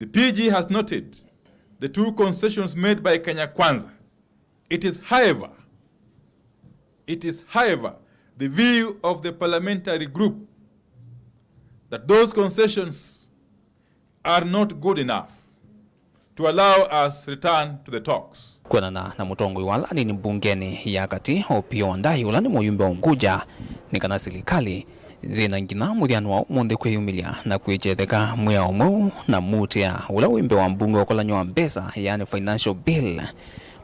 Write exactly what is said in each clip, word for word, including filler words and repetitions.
The P G has noted the two concessions made by Kenya Kwanza. It is, however, it is, however, the view of the parliamentary group that those concessions are not good enough to allow us return to the talks. Kwĩanana na mũtongoi wa ala anini mbungenĩ ya katĩ, Opiyo Wandayi, ũla nĩ mũyumbe wa Unguja, nĩ kana silikalĩ yĩna nginya mũthyanũ wa ũmũnthĩ kwĩyumĩlya na kwĩkyetheka mwĩao mweũ na muutĩa ũla wĩ mbee wa mbunge wa ũkolany'o wa mbesa, yaani financial bill.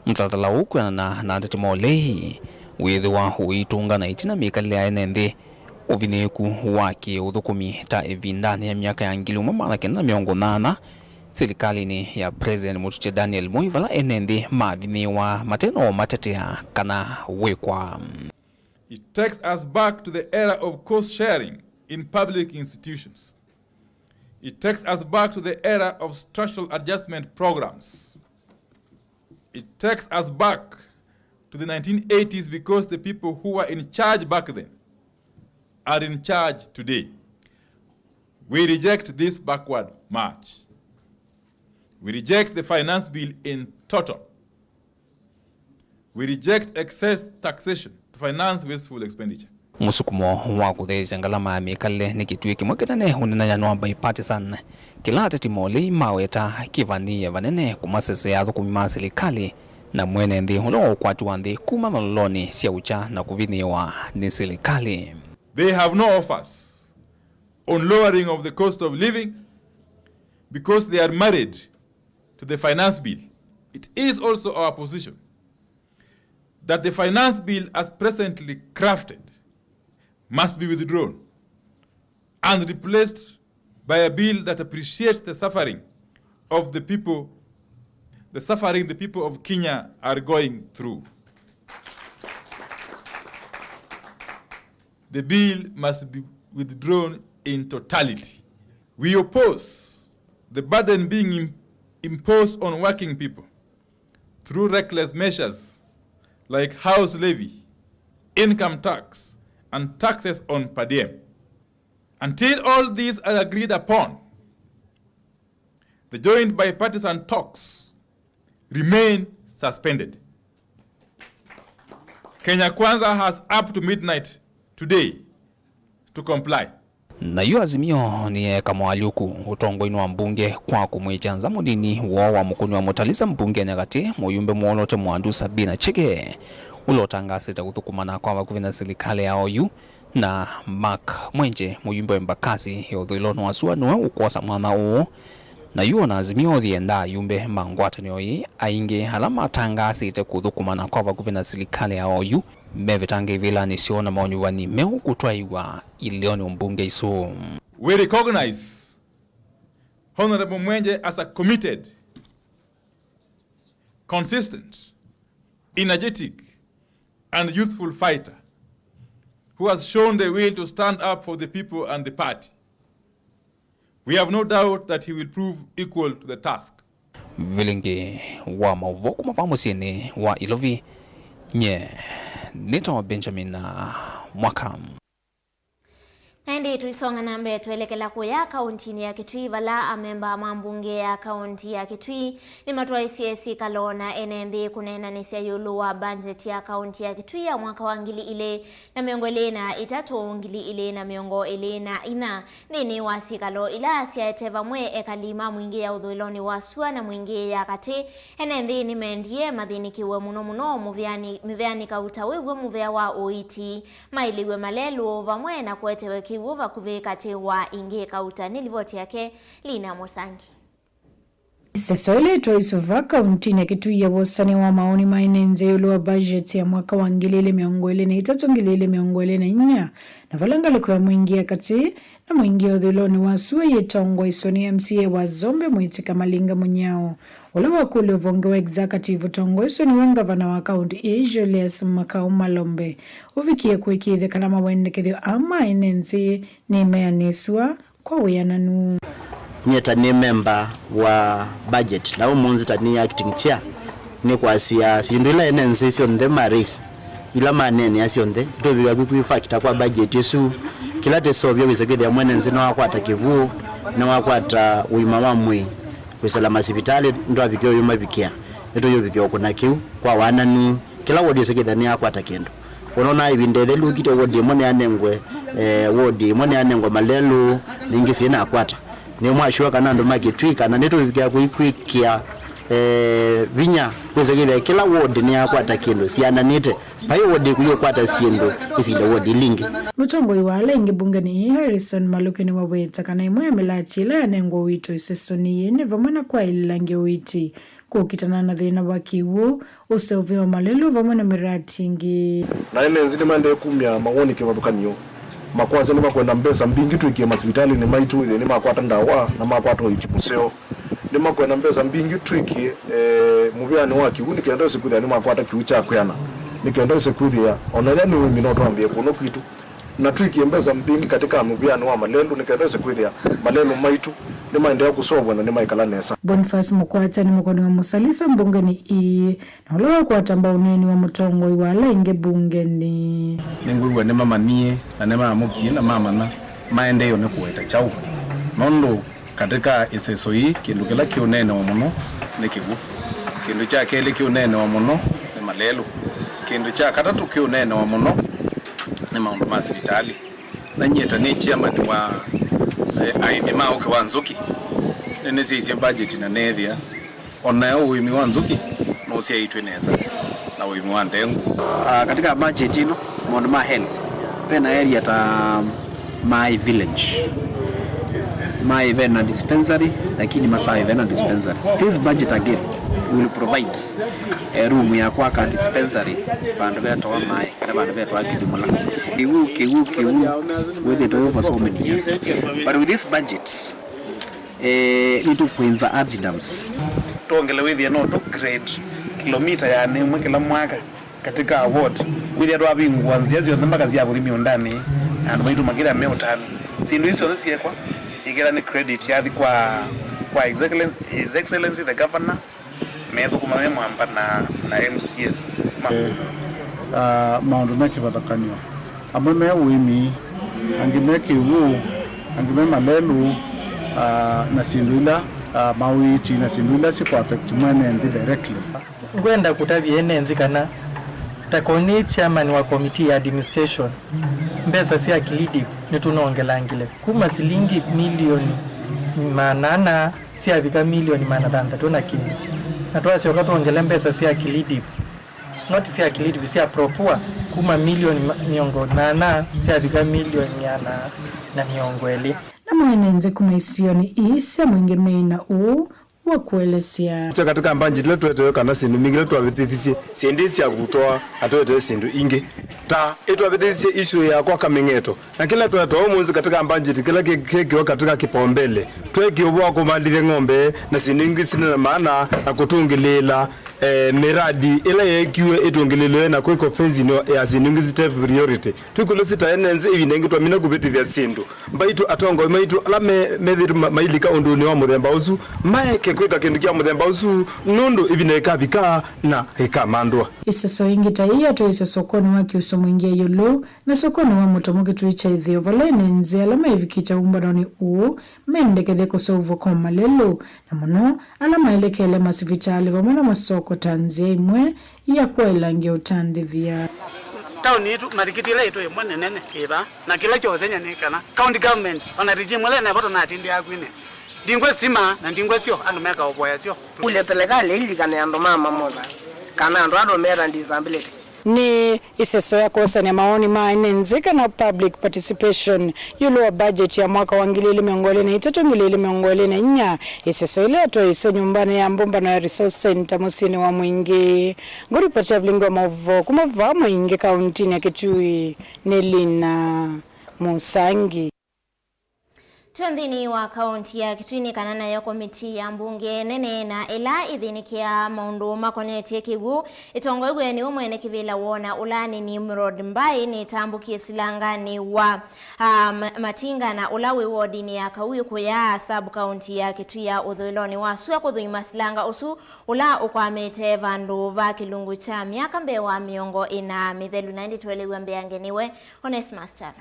Mũtalatala ũũ kwĩanana na ateti ma ũlei wĩthĩwa ũitũnga na ĩtina mĩkalĩle ya ene nthĩ, ũvinyĩĩku wa kĩũthũkũmi ta ĩvindanĩ ya myaka ya ngili ĩmwe maana kenda na mĩongo nyanya, silikalĩnĩ ya President Mũtũtye Daniel Moi, vala ene nthĩ mavinyĩĩwa mate na ũmatetea kana wĩkwa. It takes us back to the era of cost sharing in public institutions. It takes us back to the era of structural adjustment programs. It takes us back to the nineteen eighties because the people who were in charge back then are in charge today. We reject this backward march. We reject the finance bill in total. We reject excess taxation to finance wasteful expenditure. Mũsukumo wa kũtheesya ngalama ya mĩkalĩle nĩ kĩtuĩ kĩmwe kĩnene ũneenanĩw'a bipartisan, kĩla ateti ma ũlei maweta kĩvanĩĩe vanene kũmasesea athũkũmi ma silikalĩ na mwene nthĩ ũla wa ũkwati wa nthĩ kuma malolonĩ sya ũkya na kũvinyĩĩwa nĩ silikalĩ. They have no offers on lowering of the cost of living because they are married to the finance bill. It is also our position that the finance bill as presently crafted must be withdrawn and replaced by a bill that appreciates the suffering of the people, the suffering the people of Kenya are going through. The bill must be withdrawn in totality. We oppose the burden being im-, imposed on working people through reckless measures like house levy, income tax, and taxes on per diem. Until all these are agreed upon, the joint bipartisan talks remain suspended. Kenya Kwanza has up to midnight today to comply. Nayo Azimio nĩyeeka moalyũku ũtongoinĩ wa mbunge kwa kũmwĩkya nza mũnini woo wa Mũkũni wa Mũtalisa mbungenĩ ya katĩ, mũyumbe mwolote Mwandu Sabina Chege, ũla ũtangaasĩte kũthũkũmana kwa vakuvĩ na silikalĩ ya oyu, na Mark Mwenje, mũyumbe wa Embakasi ya ũthũĩlonĩ wa sua, nĩwe ũkwosa mwanya ũũ. Na yu ona Azimio yĩendaa ayumbe ma ngwatanĩo ĩĩ aingĩ ala matangaasĩte kũthũkũmana kwa vakuvĩ na silikalĩ ya oyu, mevetange ivĩlanĩ syoo na monyuvani meũ kũtwaĩwa ilĩonĩ mbunge isu. We recognize Honorable Mwenje as a committed, consistent, energetic, and youthful fighter who has shown the will to stand up for the people and the party. We have no doubt that he will prove equal to the task. Vilingi wa maũvoo kuma va mũsyĩnĩ wa Ilovi, nye nĩtawa Benjamin Mwaka. Na ĩndĩ tũisonga na mbee, twelekela kũya kaũntinĩ ya Kitui, vala amemba ma mbunge ya kaũnti ya Kitui nĩmatwaisye syĩkalo na ene nthĩ kũneenanĩsya ĩũlũ wa mbanjeti ya kaũnti ya Kitui ya mwaka wa ngili ilĩ na mĩongo ĩlĩ na itatũ, ngili ilĩ na mĩongo ĩlĩ na inya. Nthĩnĩ wa syĩkalo ila syaete vamwe, ekali ma mwingĩ ya ũthũĩlonĩ wa sua na mwingĩ ya katĩ, ene nthĩ nĩmendie mathĩnĩkĩwe mũno mũno mũvĩanĩ, mĩvĩanĩ kauta wĩw'e mũvĩa wa ũiiti, maĩlĩw'e malelũ vamwe na kũetewe kĩw'ũ vakuvĩ katĩ wa ingĩ kauta. Nĩ livoti yake Lina Mũsangi. Ĩseso ĩla ĩtwaisye va kaũntinĩ ya Kitui ya wosany'a wa maoni ma ene nthĩ ĩũlũ wa budget ya mwaka wa ngili ilĩ mĩongo ĩlĩ na itatũ, ngili ilĩ mĩongo ĩlĩ na inya, na vala ngalĩko ya mwingĩ ya katĩ na mwingĩ ya ũthũĩlonĩ wa sua yĩtongoeswe nĩ M C A wa Zombe Mwĩtĩka Malinga Mũnyao, ũla wakũlya ũvonge wa executive ũtongoeswe nĩwe ngavana wa kaũnti ĩĩ Julius Makau Malombe, ũvikie kũĩkĩĩthya kana mawendekethyo aa ma ene nthĩ nĩmeanĩsw'a kwa wĩananu. Nyie ta nĩ memba wa budget, na ũmũnthĩ ta nĩ acting chair, nĩ kwasya syĩndũ ila ene nthĩ syonthe ma raise, ila maneenea syonthe, tũvika kwĩ factor kwa budget ĩsu. Kĩla tĩseũvya wĩsa kwĩthĩa mwene nthĩ nĩwakwata kĩw'ũ, nĩwakwata ũima wa mwĩĩ, Kwĩsĩla masivitalĩ ndwavikĩa ũyũmavikĩa, nĩtũyũvikĩa ũkũna kĩu kwa wananu. Kĩla wodi yĩsĩ kĩthĩa nĩyakwata kĩndũ. Ũnona ĩvinda ĩthelu ũkite wodi ĩmwe nĩyanengwe, eh, wodi ĩmwe nĩyanengwe malelũ, na ingĩ syĩnakwata. Nĩ mwashiwa kana andũ ma Kĩtui kana nĩtũvikĩa kwĩkwĩkĩa, eh, vinya kwĩsĩkĩthĩa kĩla wodi nĩyakwata kĩndũ syananĩte. Vai wodi ĩkũyũkwata syĩndũ ĩsinda wodi ila ingĩ. Mũtongoi wa ala aingĩ mbungenĩ ĩĩ, Harrison Maluki, nĩwaweta kana ĩmwe ya mĩlatĩ ĩla yanengwa ũito ĩsesonĩ yĩĩ nĩ vamwe na kwaĩlĩla ngewa ũiiti, kũkitana na thĩna wa kĩw'ũ, ũseũvyo wa malelũ vamwe na mĩrati ĩngĩ. Na ene nzĩ nĩmaendee kumya mawoni kĩvathũkany'o, makwasya nĩmakwenda mbesa mbingĩ twĩkĩe masivitalĩnĩ maitũ ĩthĩe nĩmakwata ndawa na makwata ũiiti mũseo. Nĩmakwenda mbesa mbingĩ twĩkĩe, eh, mũvĩanĩ wa kĩw'ũ nĩ kenda ĩse kwĩthĩa nĩmakwata kĩw'ũ kya kwĩana, nĩ kenda ĩse kwĩthĩa ona ĩla nĩ ũĩmi no twambĩe kũno kwitũ, na twĩkĩe mbesa mbingĩ katika mũvĩanĩ wa malelũ nĩ kenda ĩse kwĩthĩa malelũ maitũ nĩmaendeea kũseũvw'a na nĩmaĩkala nesa. Boniface Mũkwata nĩ mũkoni wa Mũsalisa mbungenĩ ĩĩ, na ũla wakwata mbau ũneeni wa mũtongoi wa ala aingĩ mbungenĩ. Nĩngwĩw'a nĩmamanyie na nĩmaamũkie na mamanya maendeeo nĩ kũweta kyaũ, nũndũ katika ĩseso yĩĩ kĩndũ kĩla kĩũneenewa mũno nĩ kĩw'ũ. Kĩndũ kya kelĩ kĩũneenewa mũno nĩ malelũ. Kĩndũ kya katatũ kĩũneenewa mũno nĩ maũndũ ma sivitalĩ. Na nyie ta nĩ chairman wa, eh, aĩmi ma ũkĩ wa nzũkĩ, nĩnĩsyaisye budget na neethĩa o nayo ũĩmi wa nzũkĩ nũsyaĩtw'e nesa na ũĩmi wa ndengũ. Ah, katika budget ĩno, maũndũ ma health, ve na area ta Maĩ Village. Maĩ ve na dispensary, lakini Masawe ve na dispensary. This budget again will provide, eh, room ya kwaka dispensary vandũ vetawa Maĩ, kana vandũ vetawa Kĩthimũla. Kĩw'ũ, kĩw'ũ, kĩw'ũ wĩthĩtwe wĩ for so many years. But with this budget, eh, nĩtũkwĩnza earth dams. Twongele wĩthĩe no tũ create kilomita ya ĩmwe kĩla mwaka katika ward. Wĩthĩa twavingũa nzĩa syonthe mpaka sya kũthi mĩũndanĩ, na andũ maitũ makĩthĩa me ũtanu. Syĩndũ isu syonthe syekwa, ĩkĩla nĩ credit yathi kwa, kwa His Excellency, His Excellency the Governor, methũkũma me mwamba na, na M C As. Ma- Eh, ah, maũndũ me kĩvathũkany'o. Amwe me ũĩmi, angĩ me kĩw'ũ, angĩ me malelũ, ah, na syĩndũ ila, ah, ma ũiiti na syĩndũ ila syĩkũ affect mwene nthĩ directly. Ngwenda kũtavya ene nzĩ kana, ta ko nĩ chairman wa committee ya administration, mbesa sya KLIDIP nĩtũnongelangile kuma silingi milioni maana ana syavika milioni maana thanthatũ na kĩndũ, na twasyoka twongele mbesa sya KLIDIP, not sya KLIDIP, sya PROPUA, kuma milioni ma- mĩongo nana syavika milioni ana na mĩongo ĩlĩ. Namo ene nzĩ kuma isionĩ ii sya mũingĩ meina ũũ wa kũelesya. Tyo katika budget ĩla twetewe kana syĩndũ mbingĩ ila twavĩtĩthisye syendĩ sya kũtwaa na twetewe syĩndũ ingĩ. Ta ĩtwavĩtĩthisye issue ya kwaka mĩng'eto. Na kĩla twetewa ũmũnthĩ katika budget kĩla kĩ- kĩkĩwa katika kĩpaombele. Twekĩe ũvoo wa kũmaalĩthya ng'ombe na syĩndũ ingĩ sina na maana na kũtũngĩlĩĩla, eh, mĩradi ĩla yeekiwe ĩtũngĩlĩĩlwe na kwĩkwa fencing ya syĩndũ ingĩ site priority. Twĩkũlya sita ene nzĩ ĩvinda ĩngĩ twamina kũvĩtĩthya syĩndũ. Mbaitũ atongoi maitũ ala me- methĩĩtwe ma- mailika ũndũnĩ wa mũthemba ũsu, maeke kwĩka kĩndũ kya mũthemba ũsu, nũndũ ĩvinda ĩkavika na ĩkamandwa. Ĩseso ĩngĩ ta ĩĩ yatwaĩĩswe sokonĩ wa Kĩusũ Mwingĩ ĩũlũ na sokonĩ wa Mũtomo Kĩtui kya Ĩtheo, vala ene nzĩ ala meĩvikĩte ũmbanonĩ ũũ mendekethya kũseũvw'a kwa malelũ, na mũno ala maelekele masivitalĩ vamwe na masoko ta nzĩa ĩmwe ya kwaĩla ngewa ũtandĩthya. Taoni yitũ, marikiti ĩla yitũ ĩmwe nene nĩ ĩva, na kĩla kyothenya nĩ kana county government, ona regime ĩla ĩnevo tũnatindĩa kwine, ndingwe stima na ndingwe syo, andũ meka ũvoya syo. Kũlya selekalĩ ĩlilikane andũ ma mamotha, kana andũ ala tũmeta disability. Nĩ ĩseso ya kwosany'a mawoni ma ene nzĩ kana public participation ĩũlũ wa budget ya mwaka wa ngili ili mĩongo ĩlĩ na itatũ, ngili ili mĩongo ĩlĩ na inya, ĩseso ĩla yatwaĩĩswe nyũmbanĩ ya mbũmbano ya Resource Centre mũsyĩnĩ wa Mwingĩ. Ngũripoti ya vilingi wa maũvoo kuma vaa Mwingĩ kauntinĩ ya Kitui nĩ Lina Mũsangi. Twĩ nthĩnĩ wa kaunti ya Kitui nĩ kana nayo komitii ya mbunge nene na ĩla ĩthĩnĩkĩaa maũndũ makonetye kĩw'ũ ĩtongoew'e nĩwe mwene kĩvĩla wona ũla nĩ Nimrod Mbai nĩtambũkie silanganĩ wa, um, Matinga na ũla wĩ wodinĩ ya Kaui Kũya, sub county ya Kitui ya ũthũĩlonĩ wa sua kũthũima silanga ũsu ũla ũkwamĩte vandũ va kĩlungu kya myaka mbee wa mĩongo ĩna mĩthelu. Na ĩndĩ tũelew'a mbeange nĩwe Onesmus Chalo.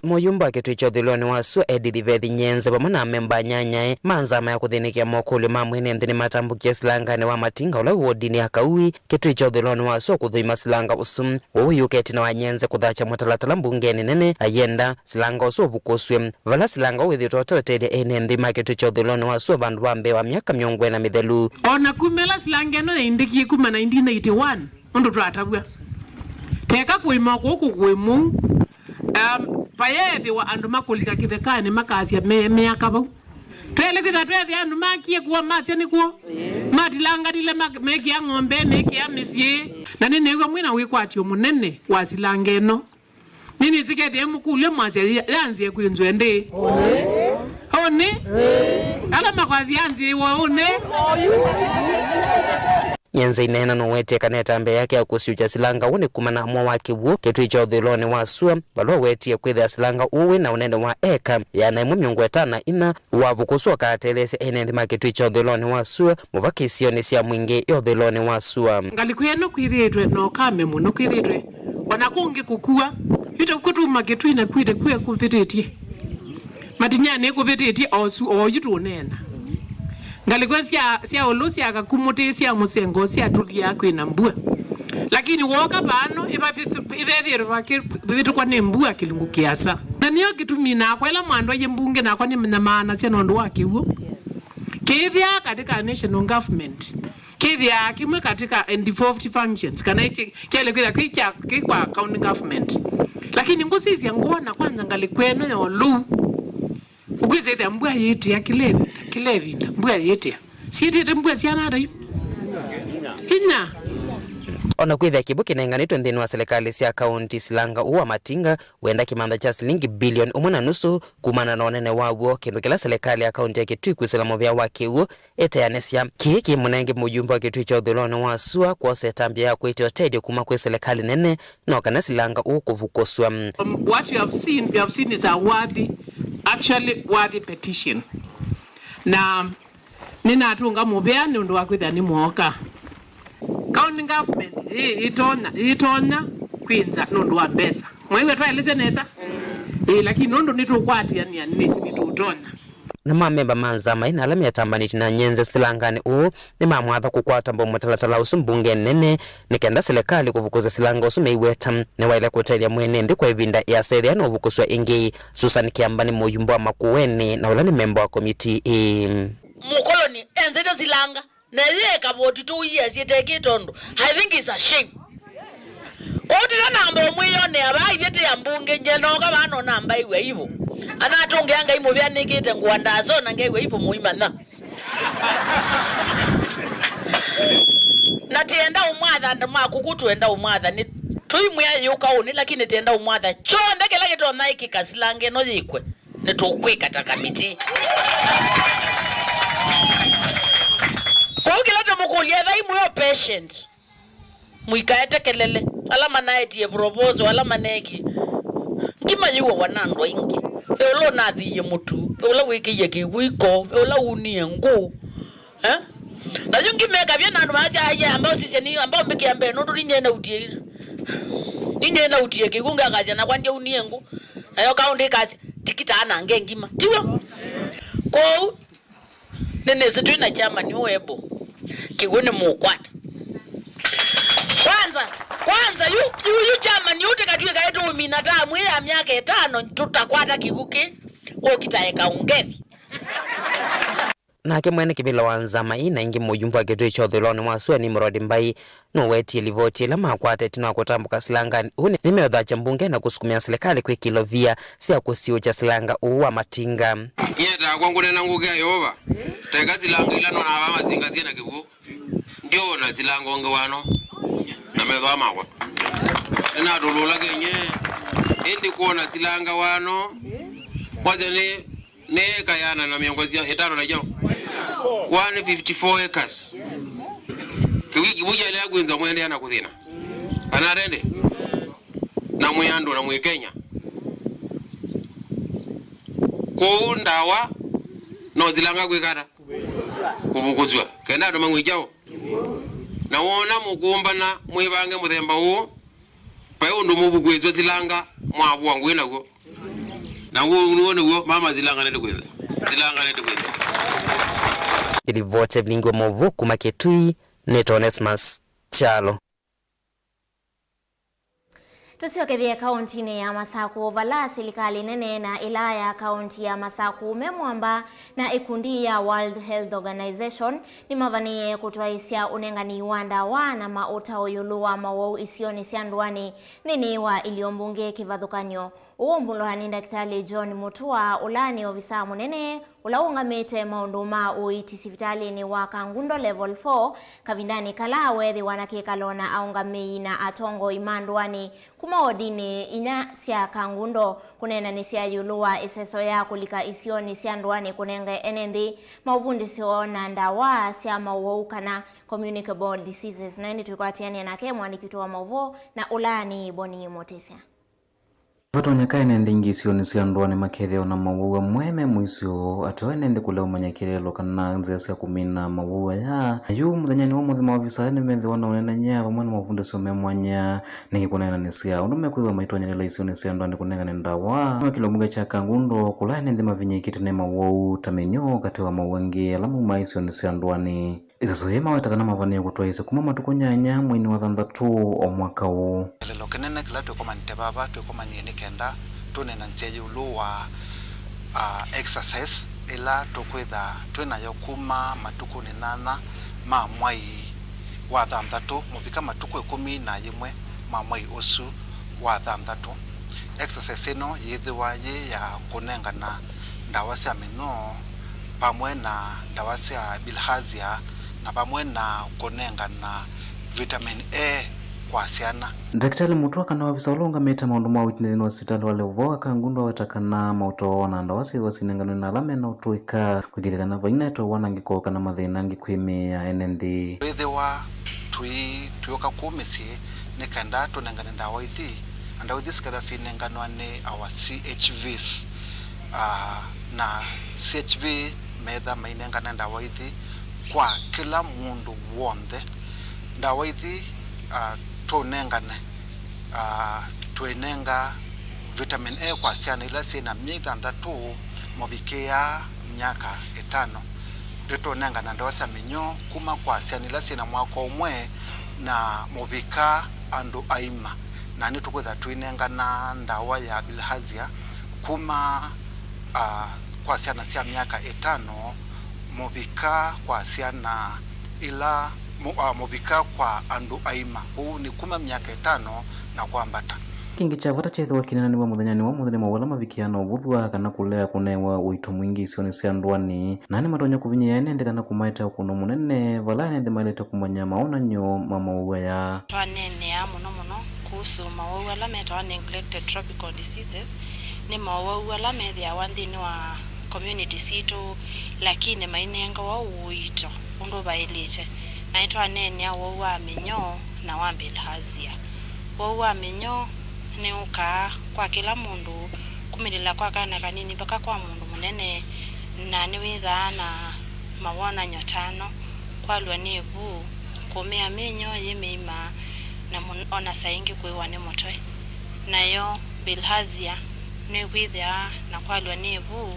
Mũyumba wa kĩtuĩ kya ũthũĩlonĩ wa sua Edith Vethi Nyenze vamwe na amemba anyanyae ma nzama ya kũthĩnĩkĩa mokũlyo ma mwene nthĩ nĩmatambũkie silanganĩ wa Matinga ũla wĩ wodinĩ ya Kaui kĩtuĩ kya ũthũĩlonĩ wa sua kũthũima silanga ũsu. Ũu wĩyũka ĩtina wa Nyenze kũthakya mũtalatala mbungenĩ nene ayenda silanga ũsu ũvukusw'e. Vala silanga ũũ wĩthĩĩtwe ũteũtethya ene nthĩ ma kĩtuĩ kya ũthũĩlonĩ wa sua vandũ va mbee wa myaka mĩongo ĩna mĩthelu. O na kuma ĩla silanga ĩno yaindĩkie kuma nineteen eighty-one, ũndũ twatavw'a. Teka kũĩma kũkũ kũĩ mũu, um, vayeethĩwa andũ makũlika kĩthekanĩ makasya me-, meaka vau. Twele kwĩtha twethĩa andũ makie kuo, masya nĩ kuo. Matilanganile ma-, mekĩa ng'ombe, mekĩa mĩsyĩ. Na nĩnĩw'a mwĩna wĩkwatyo mũnene wa silanga ĩno. Nĩnĩsikethie mũkũlya mwasya ya-, yanzie kwĩnzwe ndĩ. Ũnĩ? Ala makwasya yanzie wa ũnĩ? Nyenze ineena nũwetie kana ĩtambya yake ya kũsiũkya silanga ũũ nĩ kuma na amũa wa kĩw'ũ kĩtuĩ kya ũthũĩlonĩ wa sua, vala ũwetie kwĩthĩa silanga ũũ wĩ na ũnene wa eka ĩana ĩmwe mĩongo ĩtano na inya, wavukuswa ũkatetheesya ene nthĩ ma kĩtuĩ kya ũthũĩlonĩ wa sua, mũvaka isionĩ sya mwingĩ ya ũthũĩlonĩ wa sua. Ngalĩko ĩno kwĩthĩĩtwe na ũkame mũno, kwĩthĩĩtwe o na kũngĩ kũkua, yu ta kũtuma kĩtui na kwĩte kue kũvĩtĩtye. Matinyanĩ kũvĩtĩtye osu oyu tũũneena. Ngalĩko sya, sya ũlũ sya kakumũtĩ sya mũsengo syatũlya kwĩna mbua. Lakini wooka vano, ĩva-, ĩvethĩĩtwe vakĩvĩtũkwa nĩ mbua kĩlungu kĩasa. Na nĩyo kĩtumi nakwa ĩla mwandwaie mbunge nakwa nĩnyamaanasya nũndũ wa kĩw'ũ. Kĩĩthĩaa katika national government. Kĩthĩaa kĩmwe katika devolved functions, kana ĩkĩ-, kĩaĩle kwĩthĩa kĩ kya, kĩ kwa county government. Lakini ngũsisya ngwona kwanza ngalĩko ĩno ya ũlũu, ũkwĩsĩthĩa mbua yĩtĩa kĩla ĩvinda, kĩla ĩvinda, mbua yĩtĩa. Syĩtĩte mbua syana ata yu? Inya. O na kwĩthĩa kĩw'ũ kĩnenganĩtwe nthĩnĩ wa silikalĩ sya kaunti, silanga ũũ wa Matinga wenda kĩmantha kya silingi bilioni ũmwe na nusu kumana na ũnene waw'o, kĩndũ kĩla silikalĩ ya kaunti ya Kitui kwĩsĩla mũvĩa wa kĩw'ũ ĩteanĩsya. Kĩĩ kĩ mũnenge mũyumba wa kĩtuĩ kya ũthũĩlonĩ wa sua kwosa ĩtambya ya kwĩtĩa ũtethyo kuma kwĩ silikalĩ nene no kana silanga ũũ kũvukusw'a. Um, what you have seen, you have seen is a worthy, actually worthy petition. Na nĩnatũnga mũvea nĩ ũndũ wa kwĩthĩa nĩ mwooka. County government ĩ-, ĩtonya, ĩtonya kwĩnza nũndũ wa mbesa. Mwaigua twaelesya nesa? Ĩĩ, lakini nũndũ nĩtũkwatĩanĩa, nĩsĩ nĩtũtonya. Na mamemba ma nzama ina ala metambanĩtye na Nyenze silanganĩ ũũ nĩmamwatha kũkwata mbau mũtalatala ũsu mbungenĩ nene nĩ kenda silikalĩ kũvukusya silanga ũsu meiweta nĩwaĩle kũtethya mwene nthĩ kwa ĩvinda ĩasa ĩthĩa no ũvukusw'a ĩngĩ. Susan Kĩamba nĩ mũyumba wa Makueni na ũla nĩ memba wa komitii ĩĩ. Mũkoloni enzete silanga. Na yĩ ĩkavoti tũiasye tekĩ tondũ, I think it's a shame. Kwoou tĩna namba ũmwĩyonea vaa ithyĩ tĩ ambunge, nyie nooka vaa no namba ĩw'a ivũ. Anatũngĩa Ngai mũvea nĩkĩte ngũa ndaso na ngew'a ivũ mũimanya. Na tĩenda ũmwatha andũ ma kũkũ, twenda ũmwatha nĩ tũimwĩa yĩũka ũnĩ, lakini tĩenda ũmwatha kyonthe kĩla kĩtonya ĩkĩka silanga ĩno yĩkwe. Nĩtũkwĩka ta kamiti. Kwoou kĩla tũmũkũlya, ethai mwĩ o patient. Mũikaetekelele. Ala manaetie proposal, ala maneekie. Ngima yĩũawa na andũ aingĩ. Ve ũla ũnathiie mũtu, ve ũla wĩkĩie kĩw'ũ iko, ve ũla unie ngũ. Eh? Na yu ngimekavya na andũ maasya, "Aye, amba ũsisye ni, amba ũmbĩkĩa mbee, nũndũ ninyie nautie, ninyie nautie kĩw'ũ ngakasya nakwa ndyaunie ngũ." Nayo kaũndĩ ĩkasya, "Tikita anange ngima." Tiw'o? Kwoou, nĩnĩsĩ twĩ na chairman ũũ ebo. Kĩw'ũ nĩ mũkwata. Kwanza, kwanza, yu, yu, yu chairman ũũ tĩkatw'ĩka ĩtũũmina tamu ĩ ya myaka ĩtano, tũtakwata kĩw'ũ kĩ, ũkitaeka ũngethi. Nake mwene kĩvĩla wa nzama ii na ingĩ mũyumba wa kĩtuĩ kya ũthũĩlonĩ wa sua Nimrod Mbai nũwetie livoti ĩla makwata ĩtina wa kũtambũka silanganĩ ũũ nĩ, nĩmeũthakya mbunge na kũsukumĩa silikalĩ kwĩkĩla ovia sya kũsiũkya silanga ũũ wa Matinga. Nyie takwa ngũneena ngũkĩa Yeova, teka silanga ila nonaa vaa Matinga syĩ na kĩw'ũ. Ndyona silanga ũngĩ wano na metho aa makwa. Nĩnatũlũla kenye, ĩndĩ kwona silanga wano, kwasya nĩ nĩ eka ĩana na mĩongo ĩtano na kyaũ? One fifty-four acres. Kĩw'ũ kĩu kyaĩlĩte kwĩnzwa mwendeea na kũthĩna. Kana atende? Na mwĩ andũ na mwĩ Kenya. Kwoou ndawa no silanga kwĩka ata? Kũvukusw'a. Kenda andũ mang'we kyaũ? Na wona mũkũmbana mwĩvange mũthemba ũũ, vai ũndũ mũvukusw'a silanga mwavũa ngũĩ naw'o. Na ũũ nĩw'o, nĩw'o mama silangane nĩkwĩtha. Silangane nĩkwĩtha. Ĩlivoti ya vilingi wa maũvoo kuma Kitui, nĩ Onesmus Kyalo. Tũsyokethye kaũntinĩ ya Masakũ, vala silikalĩ nene na ĩla ya kaũnti ya Masakũ me mwamba na ĩkundi ya World Health Organization nĩmavanĩĩe kũtwaĩĩsya ũnengani wa ndawa na maũtao ĩũlũ wa mawau isionĩ sya ndũanĩ nthĩnĩ wa ilio mbunge kĩvathũkany'o. Ũũ ũmbũlwa nĩ Ndakĩtalĩ John Mũtua, ũla nĩ ovisaa mũnene ũla ũũngamĩte maũndũ ma ũiiti sivitalĩnĩ wa Kangundo Level four, kavindanĩ kala weethĩwa na kĩkalo na aũngamĩi na atongoi ma ndũanĩ kuma wodinĩ inya sya Kangundo, kũneenanĩsya ĩũlũ wa ĩseso ya kũlika isionĩ sya ndũanĩ kũnenga ene nthĩ maũvundĩsyo na ndawa sya mawau kana communicable diseases. Na ĩndĩ twĩkwatĩanĩa nake mũandĩki witũ wa maũvoo na ũla nĩ Boni Mũtĩsya. Vatonyeka ene nthĩ ingĩ isionĩ sya ndũanĩ makethĩwa na mawau amwe me mũisyo, ateo ene nthĩ kũlea ũmanya kĩeleelo kana nzĩa sya kũmina mawau aya. Na yu mũthenyanĩ wa ũmũnthĩ, maovisa aya nĩmethĩwa na ũneenany'a vamwe na mavundĩsyo me mwanya nĩkĩ kũneenanĩsya ũndũ mekwĩthĩwa maitonyelelwa isionĩ sya ndũanĩ kũnengane ndawa. Nĩ wa kĩlio mbunge kya Kangundo, kũla ene nthĩ mavinyĩĩkĩte nĩ mawau ta mĩnyoo katĩ wa mawau angĩ ala maumaa isionĩ sya ndũanĩ. Ĩseso yĩĩ maweta kana mavanĩĩe kũtwaĩĩsya kuma matukũ nyanya mweinĩ wa thanthatũ o mwaka ũũ. Kĩeleelo kĩnene kĩla twĩkomanĩte vava, twĩkomanie nĩ kenda tũneenanĩsye ĩũlũ wa, ah, exercise ĩla tũkwĩtha twĩ nayo kuma matukũnĩ nyanya ma mwai wa thanthatũ mũvika matukũ ĩkũmi na yĩmwe ma mwai ũsu wa thanthatũ. Exercise ĩno yĩthĩwa yĩ ya kũnengana ndawa sya mĩnyoo vamwe na ndawa sya bilharzia na vamwe na kũnengana vitamin A kwa syana. Ndakĩtalĩ Mũtwa kana ovisa ũla ũũngamĩte maũndũ ma ũiiti nthĩnĩ wa sivitalĩ wa Level four Kangundo aweta kana maũtao na ndawa syĩthĩwa sinenganwe na ala mena ũtũĩka kwĩkĩĩthya kana vainaete wanangĩko kana mathĩna angĩ kwĩ mĩĩ ya ene nthĩ. Twĩthĩwa tũi-, tũyũka kũu mĩsyĩ nĩ kenda tũnengane ndawa ithi, na ndawa ithi siketha sinenganwa nĩ our C H Vs. Ah, na C H V metha mainengane ndawa ithi kwa kĩla mũndũ w'onthe. Ndawa ithi, ah, tũnengane, ah, twĩnenga vitamin A kwa syana ila syĩ na myei thanthatũ mũvikĩa myaka ĩtano. Nĩtũnengana ndawa sya mĩnyoo kuma kwa syana ila syĩ na mwaka ũmwe na mũvika andũ aima, na nĩtũkwĩtha tũinengana ndawa ya bilharzia kuma, ah, kwa syana sya myaka ĩtano mũvika kwa syana ila mũ-, ah, mũvika kwa andũ aima, kwoou nĩ kuma myaka ĩtano na kwambata. Kĩngĩ kya vata kyeethĩwa kĩneenanĩw'a mũthenyanĩ wa ũmũnthĩ nĩ mawau ala mavikĩaa na ũvũthw'a kana kũlea kũnewa ũito mwingĩ isionĩ sya ndũanĩ, na nĩmatonya kũvinyĩĩa ene nthĩ kana kũmaetea ũkũno mũnene vala ene nthĩ maĩlĩte kũmanya mawonany'o ma mawau aya. Twaneenea mũno mũno kuhusu mawau ala metawa neglected tropical diseases. Nĩ mawau ala methĩawa nthĩnĩ wa community sitũ, lakini mainengawa ũito ũndũ vaĩlĩte. Na nĩtwaneenea ũwau wa mĩnyoo na wa bilharzia. Ũwau wa mĩnyoo nĩũkaa kwa kĩla mũndũ, kumĩlĩla kwa kana kanini mpaka kwa mũndũ mũnene, na nĩwĩthaa na mawonany'o ta ano: kwalw'a nĩ ĩvu, kũmĩa mĩnyoo yĩ mĩima, na mũn-, o na saa ingĩ kũĩwa nĩ mũtwe. Nayo bilharzia nĩkwĩthĩawa na kwalw'a nĩ ĩvu,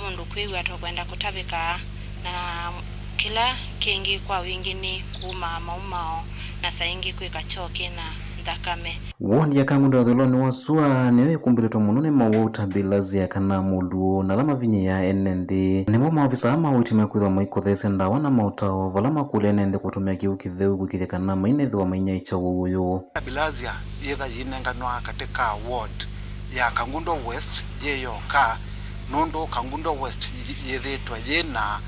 mũndũ kwĩw'a tokwenda kũtavĩka, na kĩla kĩngĩ kwa wingĩ nĩ kuuma maumao, na saa ingĩ kwĩka kyoo kĩ na nthakame. Wondi ya Kangundo ya ũthũĩlonĩ wa sua nĩyo ĩkumbĩlĩtwe mũno nĩ mawau ta bilharzia kana mũluũ, na ala mavinyĩĩaa ene nthĩ. Nĩmo maovisa aa ma ũiiti mekwĩthwa maikotheesya ndawa na maũtao vala makũlya ene nthĩ kũtũmĩa kĩw'ũ kĩtheu kũĩkĩĩthya kana mainethĩwa mainyaĩĩkya ũwau ũyũ. Bilharzia yĩtha yĩinenganwa katĩ ka ward ya Kangundo West yĩ yoka, nũndũ Kangundo West yi-, yĩthĩĩtwe yĩ na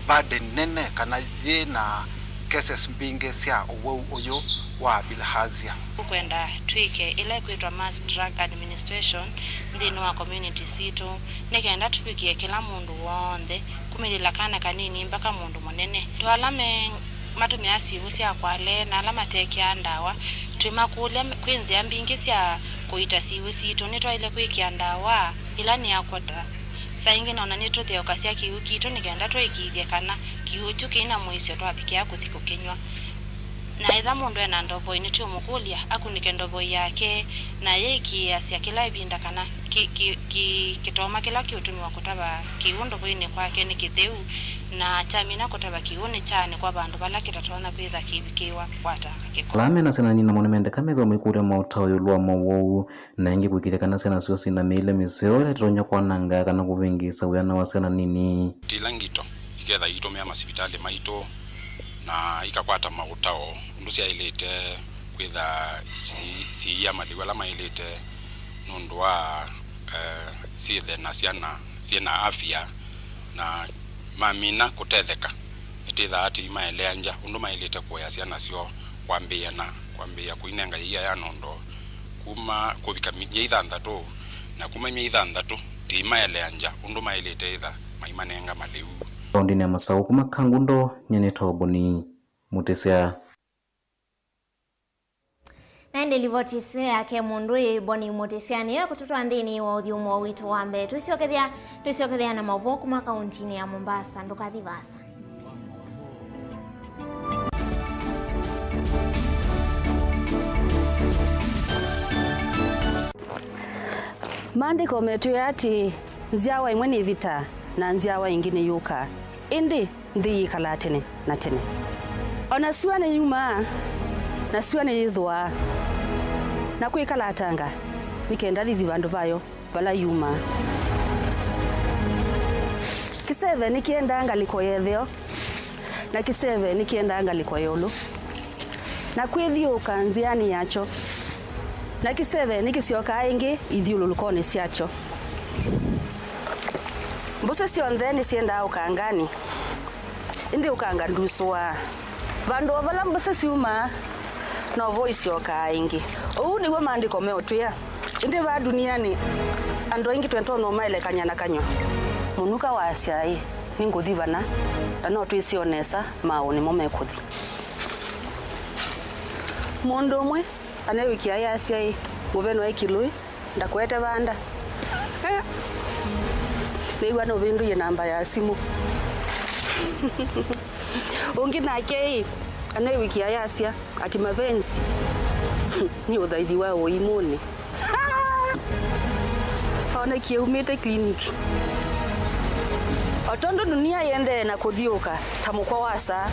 burden nene kana yĩ na cases mbingĩ sya ũwau ũyũ wa bilharzia. Tũkwenda twĩke ĩla ĩkwĩtwa mass drug administration nthĩnĩ wa community sitũ, nĩ kenda tũvikĩe kĩla mũndũ w'onthe, kumĩlĩla kana kanini mpaka mũndũ mũnene. Andũ ala me, matũmĩaa siw'ũ sya kwale na ala matekĩaa ndawa, twĩmakũlya kwĩ nzĩa mbingĩ sya kũita siw'ũ sitũ. Nĩtwaĩle kwĩkĩa ndawa ĩla nĩ aquatic. Saa ingĩ nona nĩtũtheũkasya kĩw'ũ kitũ nĩ kenda tũĩkĩĩthye kana kĩw'ũ kyu kĩi na mũisyo twavikĩa kũthi kũkĩnyw'a. Na ethĩwa mũndũ e na ndovoi, nĩtũũmũkũlya akunĩke ndovoi yake, na yĩĩkĩĩasya kĩla ĩvinda kana kĩ, kĩ, kĩ, kĩtoma kĩla kĩũtũmĩwa kũtava kĩw'ũ ndovoinĩ kwake nĩ kĩtheu, na kyamina kũtava kĩw'ũ nĩkyaanĩkwa vandũ vala kĩtatonya kwĩthwa kĩivikĩĩwa kũkwata kĩko. Ala me na syana nini namo nĩmendeka methĩwa maikũlya maũtao ĩũlũ wa mowau. Na ĩngĩ kwĩkĩĩthya kana syana syoo syĩ na mĩĩle mĩseo ĩla ĩtatonya kwananga kana kũvĩngĩĩsa wĩana wa syana nini. Ti ila ngito iketha iitũmĩa masivitalĩ maitũ na ikakwata maũtao ũndũ syaĩlĩte kwĩtha si-, siiya malĩu ala maĩlĩte nũndũ wa, eh, syĩthe na syana syĩ na afya na mamina kũtetheka. Ĩtĩthaa tĩimaeleangya ũndũ maĩlĩte kũea syana syoo kwambĩĩa na kwambĩĩa kũinenga ĩia ya nondo kuma kũvika mi-, myei thanthatũ, na kuma myei thanthatũ tĩimaeleangya ũndũ maĩlĩte ĩtha maimanenga malĩu. Kaũndĩnĩ ya Masaũ kuma Kangundo, nyie nĩtawa Boni Mũtĩsya. Na ĩndĩ livoti ĩsu yake mũndũ ĩ Boni Mũtĩsya nĩyo ĩkũtũtwaa nthĩnĩ wa ũthyũmũo witũ wa mbee. Twĩsyokethya, twĩsyokethya na maũvoo kuma kaũntĩnĩ ya Mombasa. Ndũkathi vaasa. Maandĩko metwĩe atĩĩ, nzyawa ĩmwe nĩĩvitaa, na nzyawa ĩngĩ nĩyũkaa, ĩndĩ nthĩ yĩkalaa tene na tene. O na syũa nĩyumaa, na syũa nĩyĩthũaa, na kwĩkala atanga, nĩ kenda thithi vandũ vayo vala yumaa. Kĩseve nĩkĩendaa ngalĩko ya ĩtheo, na kĩseve nĩkĩendaa ngalĩko ya ĩũlũ, na kwĩthyũũka nzĩanĩ yakyo, na kĩseve nĩkĩsyokaa ĩngĩ ithyũlũlũkonĩ syakyo. Mbũsĩ syonthe nĩsyendaa ũkanganĩ, ĩndĩ ũkanga ndusũaa. Vandũ o vala mbũsĩ syumaa, novo isyokaa ĩngĩ. Ũu nĩw'o maandĩko meũtwĩa. Ĩndĩ vaa ndunianĩ, andũ aingĩ twĩtonya ũmaelekany'a na kanyw'a. Mũnuka waasya-ĩ, nĩngũthi vana, na no twĩsĩ o nesa maaũ nĩmo mekũthi. Mũndũ ũmwe aneewĩkĩa ayasya-ĩ, mũveno e kĩlũĩ, ndakũete vanda. Nĩw'a nũvĩndũie namba ya simũ. Ũngĩ nake-ĩ, aneewĩkĩa ayasya ati mapenzi nĩ ũthaithi wa ũimũnĩ. Onekie umĩte clinic. O tondũ dunia yĩendee na kũthyũũka ta mũkwa wa saa,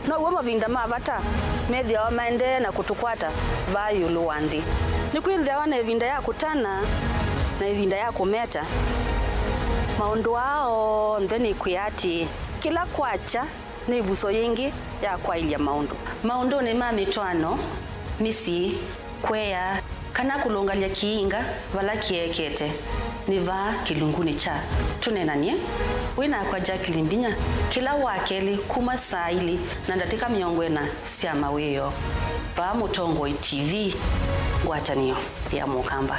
now'o mavinda ma vata methĩawa maendee na kũtũkwata vaa ĩũlũ wa nthĩ. Nĩkwĩthĩawa na ĩvinda ya kũtana na ĩvinda ya kũmeta. Maũndũ aa onthe nĩkwĩa atĩĩ, kĩla kwakya nĩ ĩvuso yĩngĩ ya kwaĩlya maũndũ. Maũndũnĩ ma mĩtwaano, mĩsyĩ, kũea, kana kũlũngalya kĩinga vala kĩekete, nĩ vaa kĩlungunĩ kya Tũneenany'e. Wĩ nakwa Jacqueline Mbinya kĩla Wakelĩ kuma saa ilĩ na ndatĩka mĩongo ĩna sya mawĩoo, vaa Mũtongoi T V, ngwatanĩo ya Mũkamba.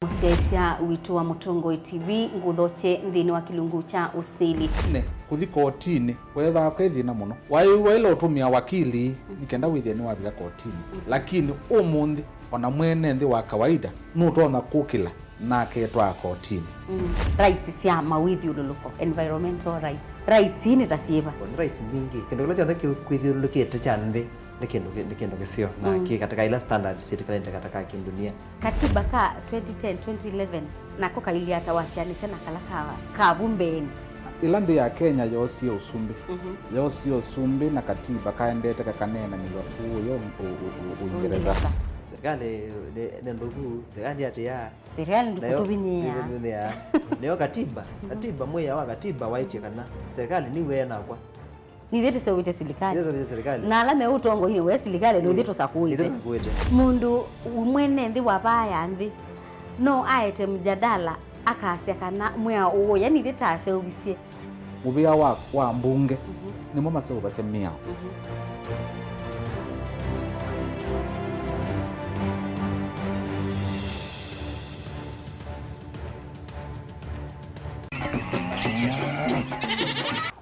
Mũsyaĩĩsya witũ wa Mũtongoi T V, ngũthokye nthĩnĩ wa kĩlungu kya ũsili. Tene, kũthi kotinĩ weethĩawa kwĩ thĩna mũno. Waĩw'a ĩla ũtũmĩa wakili nĩ kenda wĩthĩe nĩwavika kotinĩ. Lakini ũmũnthĩ, o na mwene nthĩ wa kawaida nũtonya kũkĩla na aketwaa kotinĩ. Mm. Rights sya mawĩthyũlũlũko, environmental rights. Rights ii nĩ ta syĩva? Nĩ rights mbingĩ. Kĩndũ kĩla kyonthe kĩ-, kwĩthyũlũlũkĩte kya nthĩ nĩ kĩndũ kĩ-, nĩ kĩndũ kĩseo, na kĩ katĩka ila standards syĩtĩkanĩte katĩka kĩndunia. Katiba ka twenty ten, twenty eleven, nako kailyĩ ata wasyaanĩsya na kala ka, ka vu mbeenĩ? Ĩla nthĩ ya Kenya yoosie ũsumbĩ, yoosie ũsumbĩ na katiba kaendete kakaneenanĩw'a kũũ yo Ũ-, Ũ-, Ũ-, Ũingereza. Ũingereza. Serikali nĩ, nĩ nthũku, serikali atĩa? Serikali ndĩkũtũvinyĩĩa. Nĩyo katiba, katiba, mwĩao wa katiba waĩtye kana serikali nĩw'o ĩnakwa. Nithyĩ tũseũvĩtye silikalĩ. Nithyĩ tũseũvĩtye silikalĩ. Na ala me ũtongoinĩ we silikalĩ, nithyĩ tũsakũĩte. Nithyĩ tũsakũĩte. Mũndũ mwene nthĩ wa vaa ya nthĩ no aete mjadala akasya kana mwĩao ũũ, yani ithyĩ taseũvisye. Mũvĩa wa, wa mbunge nĩmo maseũvasya mĩao.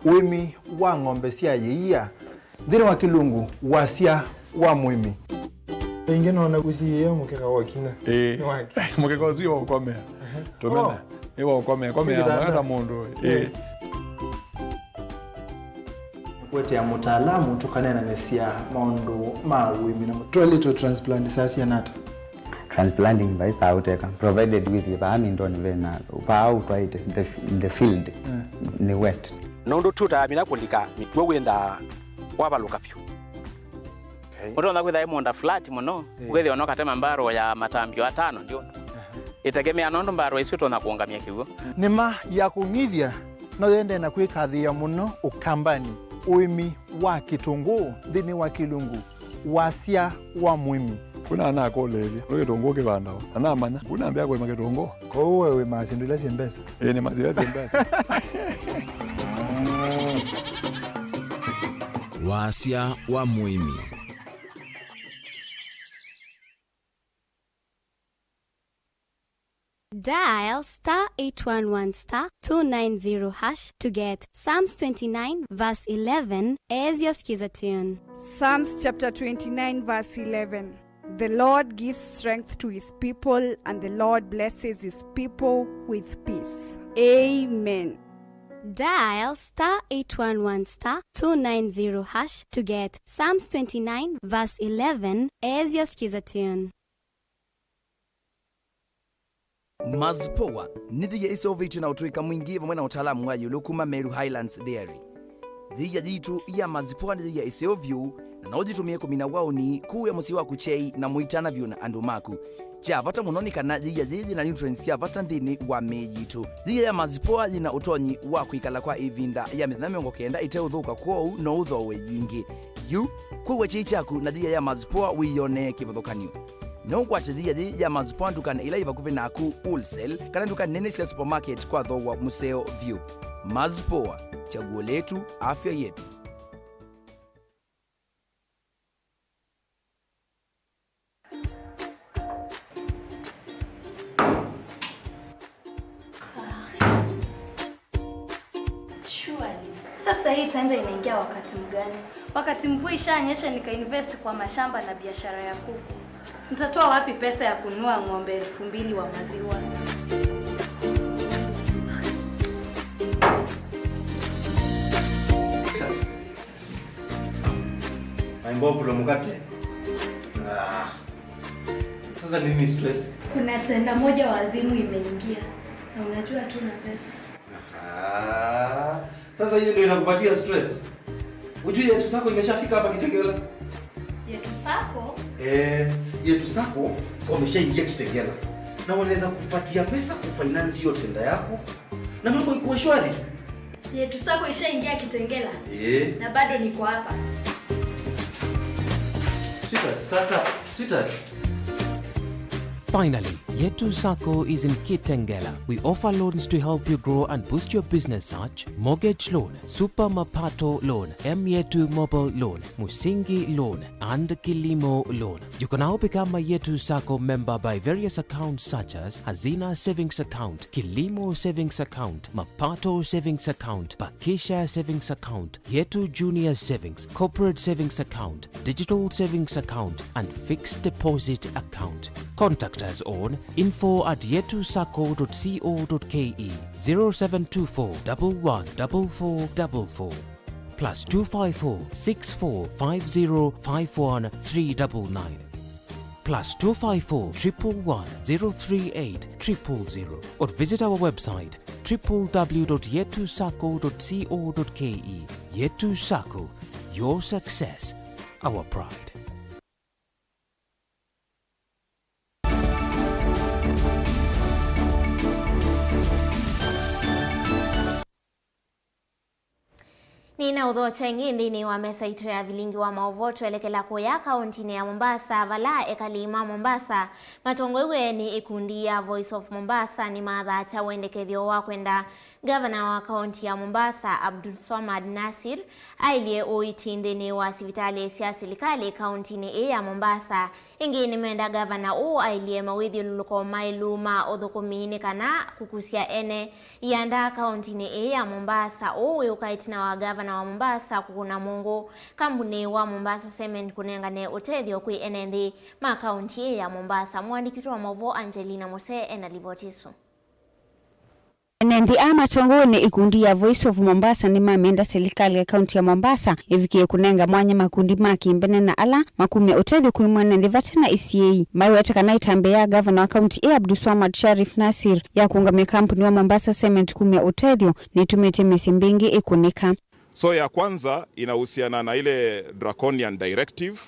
Ũĩmi wa ng'ombe sya yĩia nthĩnĩ wa kĩlungu wasya wa mũĩmi. Ĩngĩ nona ũsiĩĩa mũkeka wa ũkinya. Ĩĩ. Nĩ waki. Mũkeka ũsu wa ũkomea. Tũmena. Oh. Nĩ wa ũkomea. Komea. Sĩ kĩtanda. Mwana ta mũndũ. Ĩĩ. Ĩĩ. Kũetea mũtaalamu tũkaneenanĩsya maũndũ ma ũĩmi na mũ-, twaĩlĩtwe transplant saa siana ata? Transplanting vai saa ũteka, provided wĩthĩe vaa mĩndonĩ vena, vaa ũtwaĩte, the, the field, eh, nĩ wet. Nũndũ tũtaamina kũlika mĩkw'ũ wĩnthaa wavalũka vyũ. Okay. Ũtonya kwĩtha ĩ mũũnda flat mũno, eh, ũkethĩa ona ũkatema mbarũ ya matambio atano ndio. Aha. Ĩtegemea nũndũ mbarũ isu ũtonya kũũngamya kĩw'ũ. Nĩma ya kũng'ithya no yende na kwĩkathĩĩa mũno Ũkambanĩ, ũĩmi wa kĩtũngũũ nthĩnĩ wa kĩlungu wasya wa mũĩmi. Kuna anakũlĩĩlya, nĩ kĩtũngũũ kĩvandawa? Na namanya, kuna ambĩa kũĩma kĩtũngũũ. Kwoou we wĩmaa syĩndũ ila syĩ mbesa? Ĩĩ, nĩmaa syĩndũ ila syĩ mbesa. Wasya wa mũĩmi. Dial star eight one one star two nine zero hash to get Psalms twenty-nine verse eleven as your skiza tune. Psalms chapter twenty-nine, verse eleven. The Lord gives strength to his people, and the Lord blesses his people with peace. Amen. Dial star eight one one star two nine zero hash to get Psalms twenty-nine verse eleven as your skiza tune. Mazpoa nĩ thĩia ĩseũvĩtw'e na ũtũĩka mwingĩ vamwe na ũtaalamu wa ĩũlũ kuma Meru Highlands Dairy. Thĩia yitũ ya Mazpoa nĩ thĩia ĩseũ vyũ, na no ũyĩtũmĩe kũmina waũni kũũya mũsyĩ waku kyei na mũitana vyũ na andũ maku. Kya vata mũno nĩ kana thĩia yĩĩ yĩ na nutrients sya vata nthĩnĩ wa mĩĩ yitũ. Thĩia ya Mazpoa yĩ na ũtonyi wa kwĩkala kwa ĩvinda ya mĩthenya mĩongo kenda ĩteũthũka, kwoou no ũthooe yingĩ. Yu, kwĩw'a kyei kyaku na thĩia ya Mazpoa wĩyonee kĩvathũkany'o. No ũkwate thĩia yĩĩ ya Mazpoa ndukanĩ ila yĩ vakuvĩ naku, wholesale, kana nduka nene sya supermarket kwa thooa mũseo vyũ. Mazpoa, chaguo letu, afya yetu. Surely. Sasa hii tenda inaingia wakati mgani? Wakati mvua ishanyesha nikainvest kwa mashamba na biashara ya kuku. Nitatoa wapi pesa ya kununua ng'ombe elfu mbili wa maziwa? Maimbo kula mkate. Ah. Sasa nini stress? Kuna tenda moja wazimu imeingia. Na unajua hatuna pesa. Ah. Sasa hiyo ndio inakupatia stress? Ujui Yetu Sacco imeshafika hapa Kitengela? Yetu Sacco? Eh, Yetu Sacco wameshaingia Kitengela. Na wanaweza kupatia pesa kufinance hiyo tenda yako. Na mambo ikuwe shwari. Yetu Sacco ishaingia Kitengela. Eh. Na bado niko hapa. Sweetheart, sasa, sweetheart. Finally, Yetu Sacco is in Kitengela. We offer loans to help you grow and boost your business, such mortgage loan, Super Mapato loan, M Yetu Mobile loan, Musingi loan, and Kilimo loan. You can now become a Yetu Sacco member by various accounts such as Hazina Savings Account, Kilimo Savings Account, Mapato Savings Account, Bakisha Savings Account, Yetu Junior Savings, Corporate Savings Account, Digital Savings Account, and Fixed Deposit Account. Contact us on info at yetusacco dot co dot ke, zero seven two four double one double four double four. Plus two five four six four five zero five one three double nine, plus two five four triple one zero three eight triple zero, or visit our website triple w dot yetusacco dot co dot ke. Yetu Sacco, your success, our pride. Nĩnaũthokya ĩngĩ nthĩnĩ wa mesa itũ ya vilingi wa maũvoo, twelekela kũya kaũntinĩ ya Mombasa, vala ekali ma Mombasa matongoew'e nĩ ĩkundi ya Voice of Mombasa nĩmathaatya wendekethyo wa kwenda ngavana wa kaũnti ya Mombasa, Abdulswamad Nasir, ailye ũiiti nthĩnĩ wa sivitalĩ sya silikalĩ kaũntinĩ ĩĩ ya Mombasa. Ĩngĩ nĩmenda ngavana ũũ ailye mawĩthyũlũlũko maĩlu ma ũthũkũmi nĩ kana kũkusya ene ianda kaũntinĩ ĩĩ ya Mombasa. Ũũ wĩũka ĩtina wa ngavana wa Mombasa kũkũna mũngũ, kambuni wa Mombasa Cement kũnengane ũtethyo kwĩ ene nthĩ ma kaunti ĩĩ ya Mombasa. Mũandĩki witũ wa maũvoo Angelina Mose ena livoti ĩsu. Ene nthĩ aa matongoew'e nĩ ikundi ya Voice of Mombasa nĩmamenda silikalĩ ya kaunti ya Mombasa ĩvikĩe kũnenga mwanya makundi ma kĩmbene na ala makumya ũtethyo kwĩ mwene nthĩ vate na isiĩi. Maiweta kana ĩtambya ya ngavana wa kaunti ĩĩ Abdulswamad Sharif Nassir ya kũũngamya kambuni wa Mombasa Cement kumya ũtethyo nĩtumĩte mĩsyĩ mbingĩ ĩkũnĩka. So ya kwanza inahusiana na ile draconian directive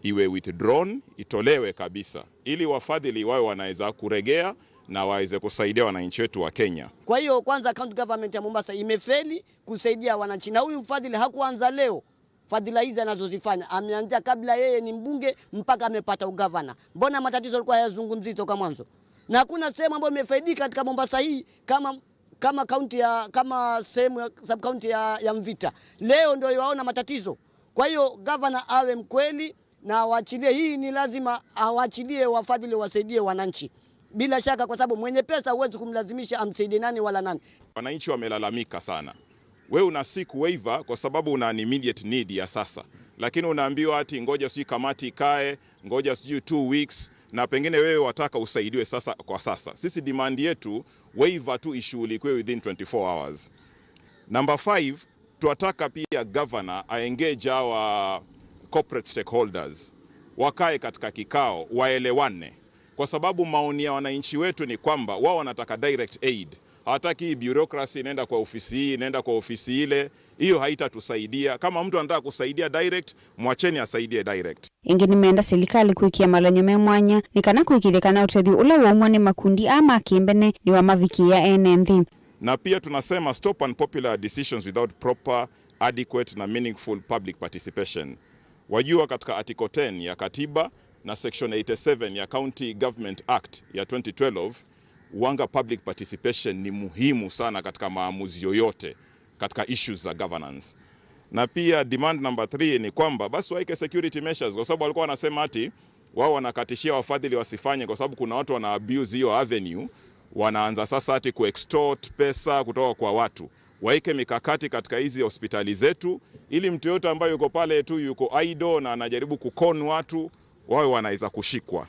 iwe withdrawn, itolewe kabisa, ili wafadhili wawe wanaweza kuregea na waweze kusaidia wananchi wetu wa Kenya. Kwa hiyo kwanza county government ya Mombasa imefeli kusaidia wananchi, na huyu mfadhili hakuanza leo. Fadhila hizi anazozifanya ameanzia kabla yeye ni mbunge mpaka amepata ugavana. Mbona matatizo yalikuwa hayazungumzii toka mwanzo? Na hakuna sehemu ambayo imefaidika katika Mombasa hii kama kama kaunti ya, kama sehemu ya sub county ya, ya Mvita. Leo ndio yaona matatizo. Kwa hiyo gavana awe mkweli na awaachilie. Hii ni lazima awaachilie wafadhili wasaidie wananchi. Bila shaka, kwa sababu mwenye pesa huwezi kumlazimisha amsaidie nani wala nani. Wananchi wamelalamika sana. We una seek waiver kwa sababu una an immediate need ya sasa, lakini unaambiwa ati ngoja sijui kamati ikae, ngoja sijui two weeks, na pengine wewe wataka usaidiwe sasa kwa sasa. Sisi demand yetu, waiver tu ishughulikiwe within twenty-four hours. Number five, twataka pia governor aengage our corporate stakeholders, wakae katika kikao, waelewane, kwa sababu maoni ya wananchi wetu ni kwamba wao wanataka direct aid. Hawataki hii bureaucracy, inaenda kwa ofisi hii, inaenda kwa ofisi ile. Hiyo haitatusaidia. Kama mtu anataka kusaidia direct, mwacheni asaidie direct. Ĩngĩ nĩmeenda silikalĩ kwĩkĩa malonyo me mwanya nĩ kana kũĩkĩĩthya kana ũtethyo ũla waumwa nĩ makundi aa ma kĩmbene nĩwamavikĩĩa ene nthĩ. Na pia tunasema stop unpopular decisions without proper, adequate na meaningful public participation. Wajua, katika Article ten ya Katiba na Section eighty-seven ya County Government Act ya twenty twelve, huanga public participation ni muhimu sana katika maamuzi yoyote katika issues za governance. Na pia demand number three ni kwamba basi waike security measures, kwa sababu walikuwa wanasema ati wao wanakatishia wafadhili wasifanye kwa sababu kuna watu wana abuse hiyo avenue, wanaanza sasa ati kuextort pesa kutoka kwa watu. Waike mikakati katika hizi hospitali zetu ili mtu yoyote ambaye yuko pale tu yuko idle na anajaribu kukon watu, wawe wanaweza kushikwa.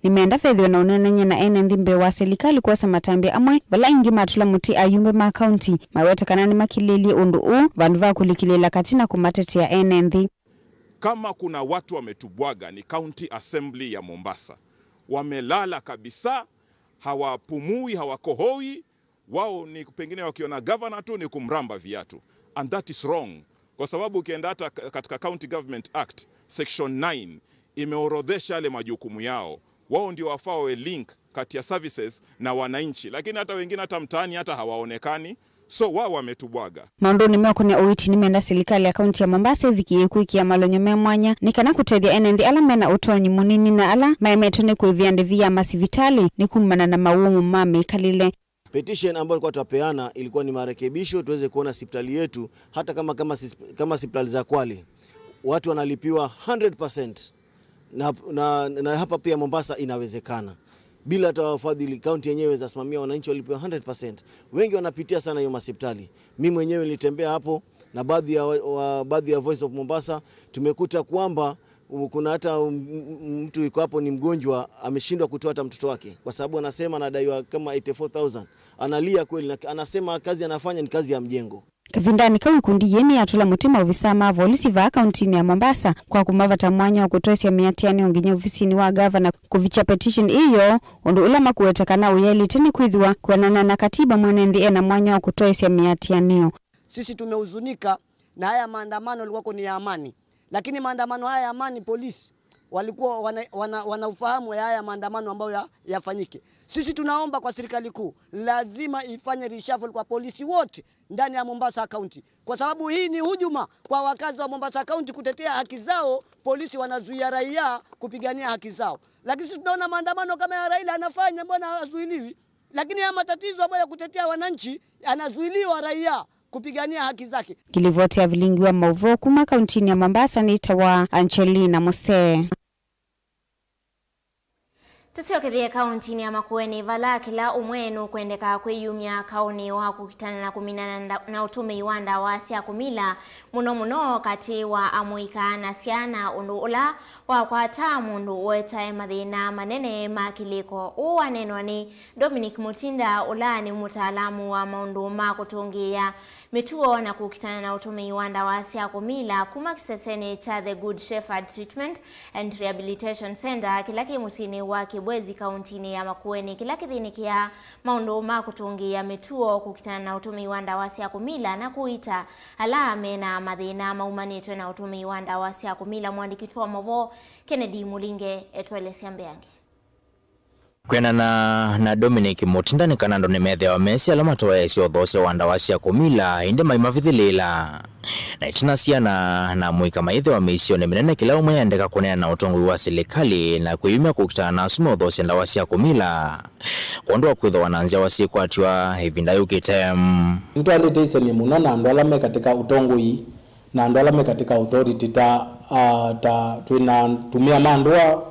Nĩmeenda vethĩwe na ũneenany'a na ene nthĩ mbee wa silikalĩ kwosa matambya amwe, vala aingĩ matũla mũtĩ ayumbe ma kaunti maweta kana nĩmakilĩĩlye ũndũ ũũ vandũ va kũlikĩlĩĩla katĩ na kũmatetea ene nthĩ. Kama kuna watu wametubwaga ni County Assembly ya Mombasa. Wamelala kabisa, hawapumui, hawakohoi. Wao ni pengine wakiona gavana tu ni kumramba viatu. And that is wrong. Kwa sababu ukienda hata ka-, katika County Government Act, Section nine, imeorodhesha yale majukumu yao. Wao ndio wafaa wawe link kati ya services na wananchi. Lakini hata wengine hata mtaani hata hawaonekani. So wao wametubwaga. Maũndũnĩ meũkonĩa ũiiti, nĩmeenda silikalĩ ya kaunti ya Mombasa ĩvikĩe kwĩkĩa malonyo me mwanya nĩ kana kũtethya ene nthĩ ala mena ũtonyi mũnini na ala maemetwe nĩ kũĩvĩa ndĩvi ya masivitalĩ nĩ kumana na mawũmũ ma mĩkalĩle. Petition ambayo ilikuwa twapeana ilikuwa ni marekebisho tuweze kuona hospitali yetu, hata kama, kama sis-, kama hospitali za Kwale, watu wanalipiwa hundred percent. Na, na, na hapa pia Mombasa inawezekana. Bila hata wafadhili, kaunti yenyewe zasimamia wananchi walipiwa hundred percent. Wengi wanapitia sana hiyo masipitali. Mimi mwenyewe nilitembea hapo na baadhi ya wa-, wa-, baadhi ya Voice of Mombasa, tumekuta kwamba u-, kuna hata m-, m-, mtu yuko hapo ni mgonjwa, ameshindwa kutoa hata mtoto wake kwa sababu anasema anadaiwa kama eighty-four thousand. Analia kweli na anasema kazi anafanya ni kazi ya mjengo. Kavindanĩ kau, ikundi yĩĩ nĩyatũla mũtĩ maovisaa ma volisi vaa kauntinĩ ya Mombasa kwa kũmavata mwanya wa kũtwaĩsya mĩatĩanĩo nginya ovisinĩ wa gavana kũvikya petition ĩĩ yoo, ũndũ ũla makũweta kana ũyaĩlĩte nĩ kwĩthĩwa kwĩanana na katiba mwene nthĩ ena mwanya wa kũtwaĩsya mĩatĩanĩo. Sisi tumehuzunika na haya maandamano yalikuwa ni ya amani, lakini maandamano haya ya amani, polisi walikuwa wana, wana, wana ufahamu ya haya maandamano ambayo ya, yafanyike. Sisi tunaomba kwa serikali kuu, lazima ifanye reshuffle kwa polisi wote ndani ya Mombasa County, kwa sababu hii ni hujuma kwa wakazi wa Mombasa County kutetea haki zao. Polisi wanazuia raia kupigania haki zao, lakini sisi tunaona maandamano kama ya Raila anafanya, mbona hazuiliwi? Lakini haya matatizo ambayo ya kutetea wananchi, anazuiliwa raia kupigania haki zake. Ngilivoti ya vilingi wa maũvoo kuma kauntinĩ ya Mombasa nĩtawa Angelina Mose. Tũsyokethye kaũntinĩ ya Makueni, vala kĩla ũmwe nũkwendeka kwĩyumya kaũnĩ wa kũkitana na kũminana nda-, na ũtũmĩi wa ndawa sya kũmila, mũno mũno katĩ wa amũika na syana, ũndũ ũla wakwata mũndũ ũetae mathĩna manene ma kĩlĩko. Ũũ waneenwa nĩ Dominic Mutinda, ũla nĩ mũtaalamu wa maũndũ ma kũtũngĩĩa mĩtuo na kũkitana na ũtũmĩi wa ndawa sya kũmila, kuma kĩsesenĩ kya The Good Shepherd Treatment and Rehabilitation Center, kĩla kĩ mũsyĩnĩ wa Kĩbwezi, kaũntinĩ ya Makueni, kĩla kĩthĩnĩkĩaa maũndũ ma kũtũngĩĩa mĩtuo, kũkitana na ũtũmĩi wa ndawa sya kũmila, na kũita ala mena mathĩna maumanĩtwe na ũtũmĩi wa ndawa sya kũmila. Mũandĩki witũ wa maũvoo Kennedy Mũlinge etũelesya mbeange. Kwĩanana na Dominic Mutinda, nĩ kana andũ nĩmethĩawa mesĩ ala matoeesya ũthoosya wa ndawa sya kũmila, ĩndĩ maimavithĩlĩĩla. Na ĩtina syana na amũika maithĩwa mĩisyonĩ mĩnene, kĩla ũmwe endeka kũneena na ũtongoi wa silikalĩ na kwĩyumya kũkitana na asu meũthoosya ndawa sya kũmila, kwondũ wa kwĩthĩwa na nzyawa syĩkwatw'a ĩvinda yũkĩte. Nĩtwaĩlĩte ĩsenie mũno na andũ ala me katĩka ũtongoi na andũ ala me katĩka authority ta, ah, ta twĩ na atumĩa ma ndũa,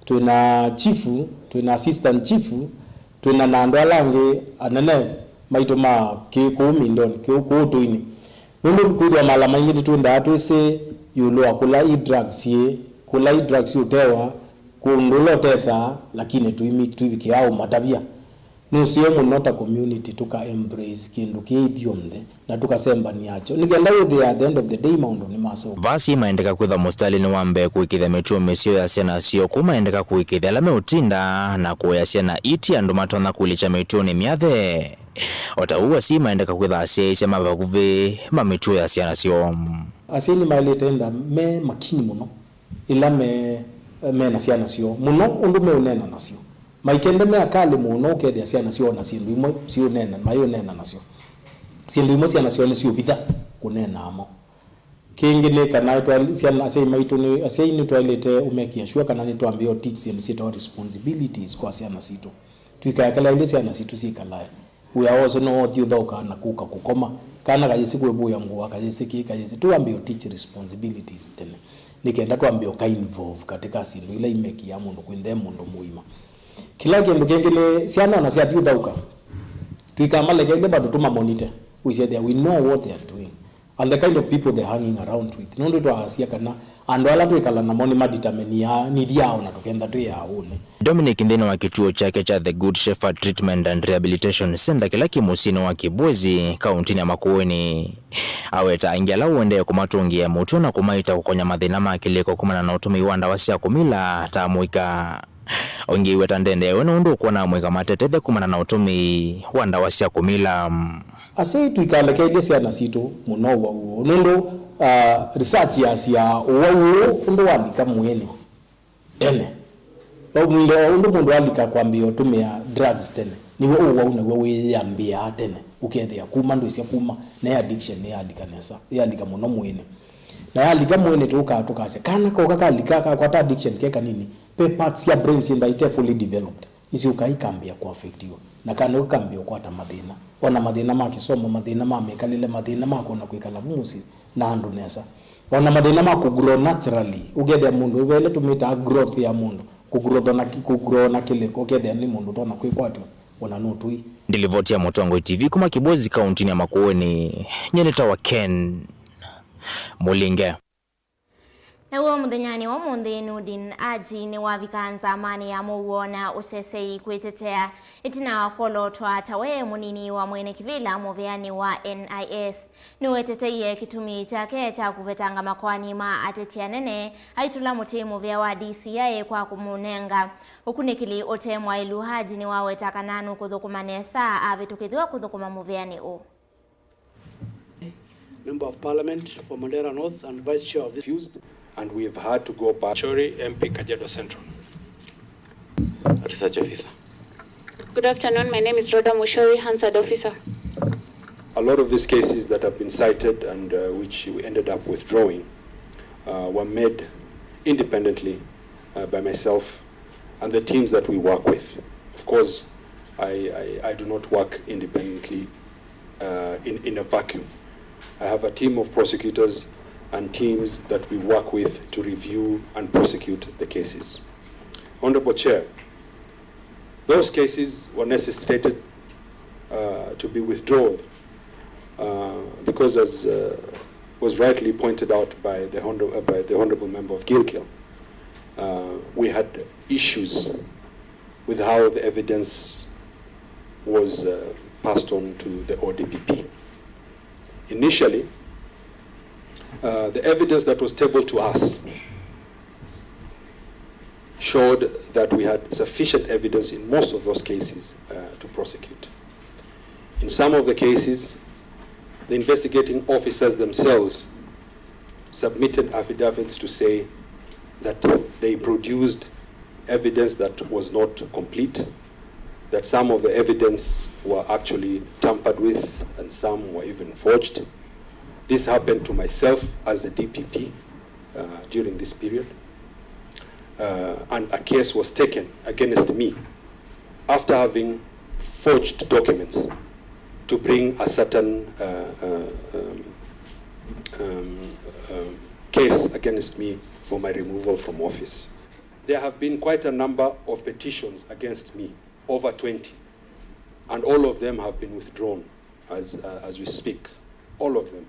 twĩ na chifu, twĩ na assistant chifu, twĩ na, na andũ ala angĩ anene maitũ ma kĩ-, kũu mindonĩ, kĩu, kũu tũinĩ. Nũndũ kwĩthĩwa mala maingĩ nĩtwĩndaa twĩsĩ ĩũlũ wa kũla i drugs syĩ, kũla i drugs ũtewa, kũndũ ũla ũtesaa, lakini tũimi-, tũivikĩaa ũmatavya. Nũseo mũno ta community tũka embrace kĩndũ kĩĩ ithyonthe na tũkasembany'a nakyo, nĩ kenda wĩthĩe at the end of the day maũndũ nĩmaseo. Vaa asyai maendeka kwĩthwa mũsitalĩnĩ wa mbee kũĩkĩĩthya mĩtuo mĩseo ya syana syoo, kũu maendeka kũĩkĩĩthya ala meũtinda na kũea syana ii ti andũ matonya kũlikya mĩtuonĩ myathe. O ta ũu, asyai maendeka kwĩthwa asyaĩĩsya ma vakuvĩ ma mĩtuo ya syana syoo. Asyai nĩmaĩlĩte enda me makini mũno ĩla me, me na syana syoo, mũno ũndũ meũneena nasyo. Maikende me akalĩ mũno, ũkethĩa syana syoo na syĩndũ imwe syĩũneena, mayĩũneena nasyo. Syĩndũ imwe syana syoo nĩsyĩũvitha kũneenaa mo. Kĩngĩ nĩ kana twa-, syana, asyai maitũ nĩ, asyai nĩtwaĩlĩte ũmekĩa sure kana nĩtwambĩĩa ũ teach syĩndũ syĩtawa responsibilities kwa syana sitũ. Tũikaekelaĩlye syana sitũ syĩkalae. Wĩa wa ũsu no ũthi ũthaũkaa na kũka kũkoma. Kana kayĩsĩ kwĩvũĩa ngũa, kayĩsĩ kĩĩ, kayĩsĩ. Tũambĩe ũ teach responsibilities tene. Nĩ kenda twambĩe ũka involve katĩka syĩndũ ila imekĩaa mũndũ kwĩnthe mũndũ mũima. Kĩla kĩndũ kĩngĩ nĩ syana ona syathi ũthaũka, tũikamalekele bado tũmamonite. Wĩsĩ that we know what they are doing. And the kind of people they're hanging around with. Nũndũ twaasya kana andũ ala twĩkala namo nĩmadeterminiaa nithyĩ ao na tũkenda twĩ aũnĩ. Dominic nthĩnĩ wa kĩtuo kyake kya The Good Shepherd Treatment and Rehabilitation Center kĩla kĩ mũsyĩnĩ wa Kĩbwezi, kaũntinĩ ya Makueni, aweta aingĩ ala ũendee kũmatũngĩĩa mũtwe na kũmaita kũkonya mathĩna ma kĩlĩko kumana na ũtũmĩi wa ndawa sya kũmila ta amũika. Ũngĩ weta ndendeewe nũndũ ũkwona amũika matetethya kumana na ũtũmĩi wa ndawa sya kũmila. Asyai tũikalekeelye syana sitũ mũno ũwau ũũ, nũndũ, ah, research yasyaa ũwau ũũ ũndũ walika mwĩĩnĩ tene. Ũndũ mũndũ walika kwambĩĩa ũtũmĩa drugs tene, nĩw'o ũwau naw'o wĩyambĩaa tene, ũkethĩa kuma ndwĩsya kuma, naĩ addiction nĩyalika nesa, yalika mũno mwĩĩnĩ. Na yalika mwĩĩnĩ tũũkaa tũkasya, kana koka kalika kakwata addiction ke kanini, ve parts sya brain syĩmba ite fully developed. Nĩsyũkaa ikambĩĩa kũaffectiwa, na kana kakambĩĩa ũkwata mathĩna, o na mathĩna ma kĩsomo, mathĩna ma mĩkalĩle, mathĩna ma kwona kwĩkala vu mũsyĩ na andũ nesa, o na mathĩna ma kũgrow naturally. Ũkethĩa mũndũ ĩvele tũmĩtaa growth ya mũndũ, kũgrowthwa na kĩ-, kũgrow na kĩlĩko, ũkethĩa nĩ mũndũ ũtonya kwĩkwatw'a o na nũtũi. Ndilivoti ya Mũtongoi T V kuma Kĩbwezi, kaũntinĩ ya Makueni, nyie nĩtawa Ken Mũlinge. Naw'o mũthenyanĩ wa ũmũnthĩ, Nurdin Haji nĩwavika nzamanĩ ya mũuo na ũsesei kwĩtetea ĩtina wa kwolotwa ta we mũnini wa mwene kĩvĩla mũvĩanĩ wa N I S. Nĩweteteie kĩtumi kyake kya kũvetanga makoani ma ateti anene aitũla mũtĩ mũvĩa wa D C I kwa kũmũnenga ũkunĩkĩli ũte mwaĩlu. Haji nĩwaweta kana nũkũthũkũma nesa avĩtũkĩthw'a kũthũkũma mũvĩanĩ ũũ. Member of Parliament for Mandera North and Vice Chair of the refused, and we've had to go back. Chori, M P Kajiado Central. Research Officer. Good afternoon, my name is Rhoda Muchori, Hansard Officer. A lot of these cases that have been cited and, uh, which we ended up withdrawing, uh, were made independently, uh, by myself and the teams that we work with. Of course, I, I, I do not work independently uh, in, in a vacuum. I have a team of prosecutors and teams that we work with to review and prosecute the cases. Honorable Chair, Those cases were necessitated uh, to be withdrawn uh, because, as uh, was rightly pointed out by the, honor- uh, by the Honorable Member of Gilgil, uh, we had issues with how the evidence was uh, passed on to the O D P P. Initially, uh, the evidence that was tabled to us showed that we had sufficient evidence in most of those cases uh, to prosecute. In some of the cases, the investigating officers themselves submitted affidavits to say that they produced evidence that was not complete, that some of the evidence were actually tampered with and some were even forged. This happened to myself as the D P P uh, during this period, uh, and a case was taken against me after having forged documents to bring a certain uh, uh, um, um, um, case against me for my removal from office. There have been quite a number of petitions against me, over twenty, and all of them have been withdrawn as, uh, as we speak. All of them.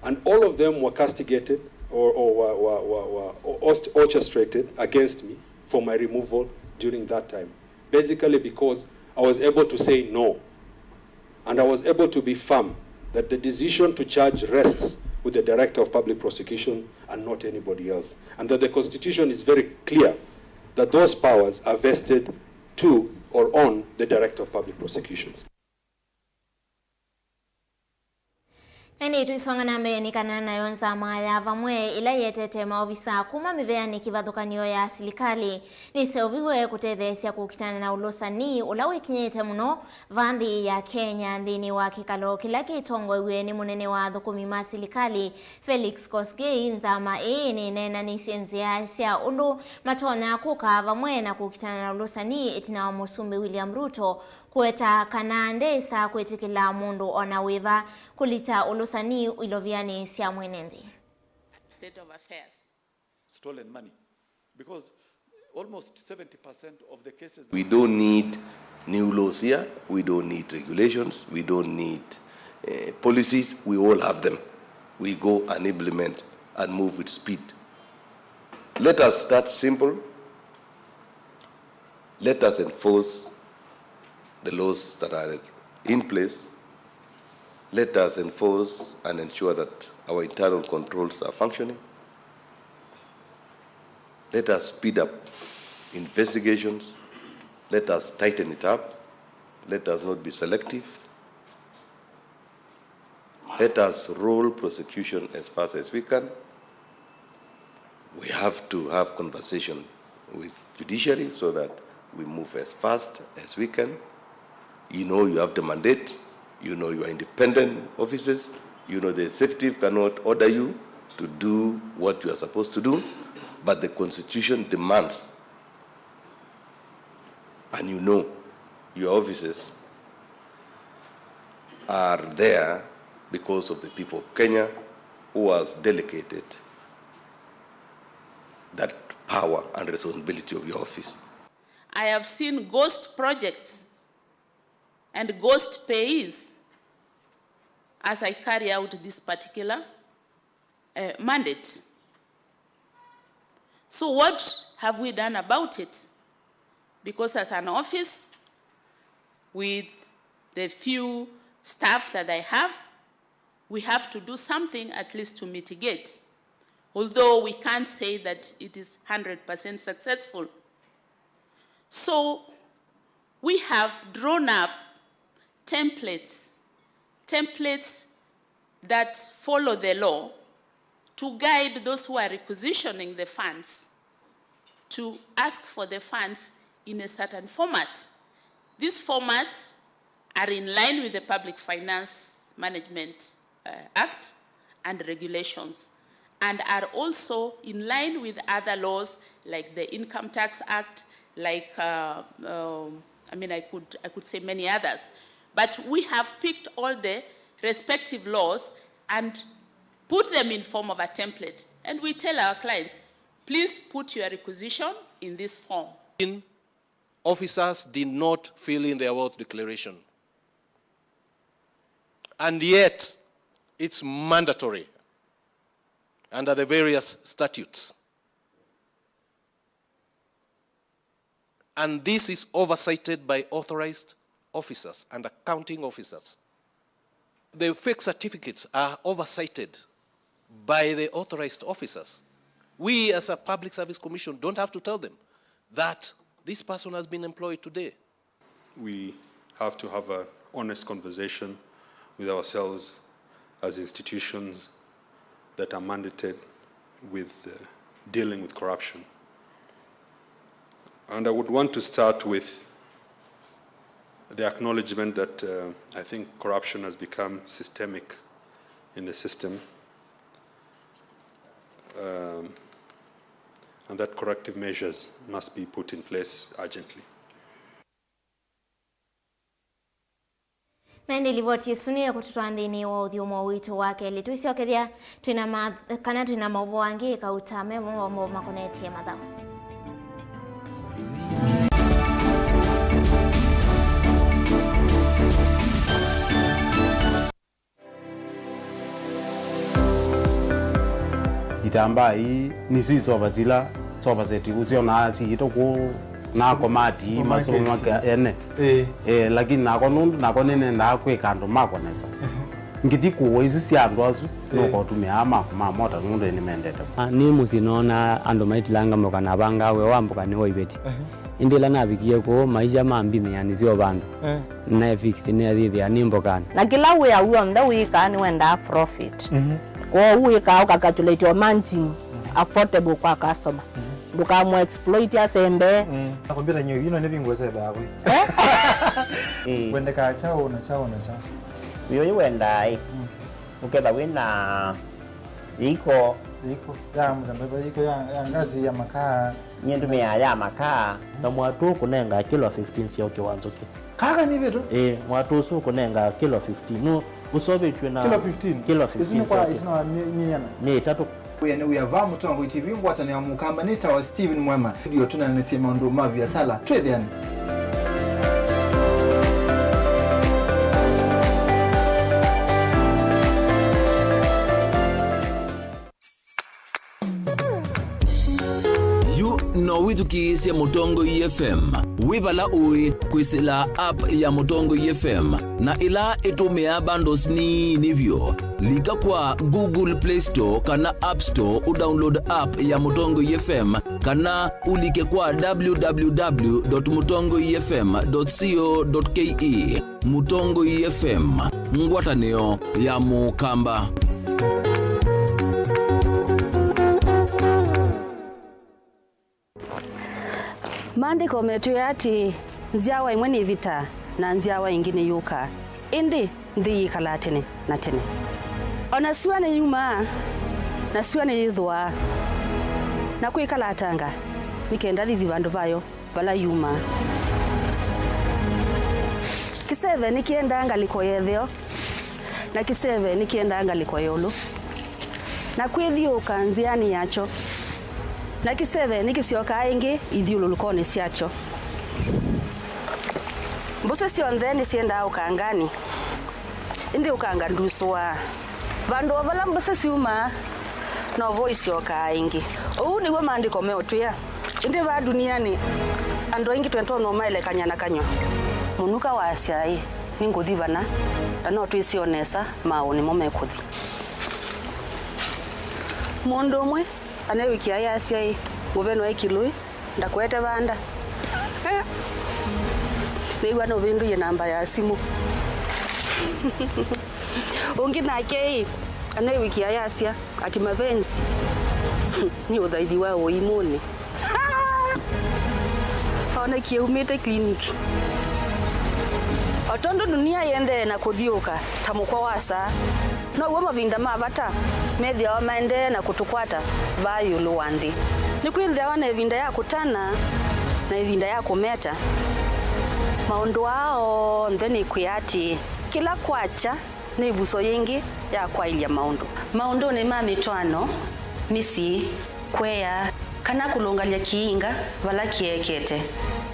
And all of them were castigated or, or were, were, were, were orchestrated against me for my removal during that time. Basically because I was able to say no. And I was able to be firm that the decision to charge rests with the Director of Public Prosecution and not anybody else. And that the Constitution is very clear that those powers are vested to or on the Director of Public Prosecutions. Ĩndĩ twĩsonga na mbee nĩ kana nayo nzama ya vamwe ĩla yĩetete maovisa kuma mĩveanĩ kĩvathũkany'o ya silikalĩ nĩseũviw'e kũtetheesya kũkitana na ũlũsani ũla wĩkinyĩte mũno va nthĩ ya Kenya nthĩnĩ wa kĩkalo kĩla kĩtongoew'e nĩ mũnene wa athũkũmi ma silikalĩ Felix Kosgei. Nzama ĩĩ nĩneenanĩsye nzĩa sya ũndũ matonya kũka vamwe na kũkitana na ũlũsani ĩtina wa Mũsumbĩ William Ruto kũweta kana ndesa kwĩtĩkĩla mũndũ o na wĩva kũlita ũlũsani ilovianĩ sya mwene nthĩ. State of affairs. Stolen money. Because almost seventy percent of the cases. We don't need new laws here. We don't need regulations. We don't need uh, policies. We all have them. We go and implement and move with speed. Let us start simple. Let us enforce the laws that are in place. Let us enforce and ensure that our internal controls are functioning. Let us speed up investigations. Let us tighten it up. Let us not be selective. Let us roll prosecution as fast as we can. We have to have conversation with judiciary so that we move as fast as we can. You know you have the mandate, you know you are independent offices, you know the executive cannot order you to do what you are supposed to do, but the constitution demands, and you know your offices are there because of the people of Kenya who has delegated that power and responsibility of your office. I have seen ghost projects and ghost payees as I carry out this particular uh, mandate. So what have we done about it? Because as an office, with the few staff that I have, we have to do something at least to mitigate, although we can't say that it is hundred percent successful. So we have drawn up templates, templates that follow the law to guide those who are requisitioning the funds to ask for the funds in a certain format. These formats are in line with the Public Finance Management uh, Act and regulations and are also in line with other laws like the Income Tax Act, like, uh, um, I mean, I could, I could say many others. But we have picked all the respective laws and put them in form of a template. And we tell our clients, please put your requisition in this form. Officers did not fill in their wealth declaration. And yet, it's mandatory under the various statutes. And this is oversighted by authorized officers and accounting officers. The fake certificates are oversighted by the authorized officers. We, as a Public Service Commission, don't have to tell them that this person has been employed today. We have to have an honest conversation with ourselves as institutions that are mandated with, uh, dealing with corruption. And I would want to start with the acknowledgement that, uh, I think corruption has become systemic in the system, um, and that corrective measures must be put in place urgently. Na ĩndĩ livoti ĩsu nĩyo ĩkũtũtwaa nthĩnĩ wa ũthyũmũo witũ wa kelĩ. Twĩsyokethya twĩna ma-, kana twĩna maũvoo angĩ kauta me mo makonetye mathaũ. Itambaa ii nĩsyo isova sila sofa set ũsyonaa siitũ kũu na komati masũnwa ene. Ĩĩ. Eh, lakini nakwa nũndũ nakwa nĩnendaa kwĩka andũ makwa nesa. Ngĩthi kũũa isu sya andũ asu, nũkotũmĩaa makwa ma mota nũndũ nĩmendete. Ah, nĩ mũsyĩ noonaa andũ maitilanga mboka na vangaa wĩa wa mboka nĩwaivĩtye. Ĩndĩ ĩla navikie kũu, maisha mambimĩa nĩsyo vandũ. Eh. Naefix nĩathĩthĩa nĩ mbokanĩ. Na kĩla wĩa w'onthe wĩkaa nĩwendaa profit. Mhm. Kwoou wĩkaa ũkacalculate o margin affordable kwa customer. Mhm. Ndũkamũ exploit asembe. Mm. Na kompyuta nyeũ ino nĩ vingu sebe yakwa. Eh? Ĩĩ. Wendekaa kyaũ na kyaũ na kyaũ? Wĩa ũyũ wendaa ĩ. Mm. Ũketha wĩ na iko. Iko ya mũthemba ĩva? Iko ya, ya ngasi, ya makaa? Nyie ndũmĩaa ya makaa. Na mwatũ ũkũnenga kilo fifteen sya ũkĩ wa nzũkĩ. Kaka nĩ vĩtũ? Ĩĩ, mwatũ ũsu ũkũnenga kilo fifteen. Nũ ũsovĩtw'e na kilo fifteen? Kilo fifteen. Isu nĩ kwa sya ũkĩ. Isu nĩ wa mi-, miana? Nĩ ĩtatũ. Wĩa nĩ wĩa va Mũtongoi T V, ngwatanĩo ya Mũkamba, nĩtawa Steven Mwema. Ndio tũnanĩsye maũndũ ma viasala. Twĩthĩane. Yu no wĩthukĩĩsye Mũtongoi F M wĩ vala ũĩ kwĩsĩla app ya Mũtongoi F M na ĩla ĩtũmĩaa bundles nini vyũ. Lika kwa Google Play Store kana App Store ũdownload app ya Mũtongoi F M kana ũlike kwa w w w dot mũtongoi f m dot co dot k e. Mũtongoi F M, ngwatanĩo ya Mũkamba. Maandĩko metwĩe atĩĩ, nzyawa ĩmwe nĩthĩtaa, na nzyawa ĩngĩ nĩyũkaa, ĩndĩ nthĩ yĩkalaa tene na tene. O na syũa nĩyumaa, na syũa nĩyĩthũaa, na kwĩkalatanga, nĩ kenda yĩthi vandũ vayo vala yumaa. Kĩseve nĩkĩendaa ngalĩko ya ĩtheo, na kĩseve nĩkĩendaa ngalĩko ya ĩũlũ, na kwĩthyũũka nzĩanĩ yakyo, na kĩseve nĩkĩsyokaa ĩngĩ ithyũlũlũkonĩ syakyo. Mbũsĩ syonthe nĩsyendaa ũkanganĩ, ĩndĩ ũkanga ndusũaa. Vandũ o vala mbũsĩ syumaa, novo isyokaa ĩngĩ. Ũu nĩw'o Maandĩko meũtwĩa. Ĩndĩ vaa dunianĩ, andũ aingĩ twĩtonya ũmaelekany'a na kanyw'a. Mũnuka waasya, ĩ, nĩngũthi vana, na no twĩsĩ o nesa maaũ nĩmo mekũthi. Mũndũ ũmwe anewĩkĩa ayasya, ĩ, mũveno e kĩlũĩ, ndakwete vanda. Nĩw'a nũvĩndũie namba ya simũ. Ũngĩ nake ĩ, anewĩkĩa ayasya ati mavenzi nĩ ũthaithi wa ũimũnĩ. Onekie umĩte clinic. O tondũ dunia yĩendee na kũthyũũka ta mũkwa wa saa, now'o mavinda ma vata methĩawa maendee na kũtũkwata vaa ĩũlũ wa nthĩ. Nĩkwĩthĩawa na ĩvinda ya kũtana na ĩvinda ya kũmeta. Maũndũ aa onthe nĩkwĩa atĩĩ, kĩla kwakya nĩ ĩvuso yĩngĩ ya kwaĩlya maũndũ. Maũndũnĩ ma mĩtwaano, mĩsyĩ, kũea, kana kũlũngalya kĩinga vala kĩekete.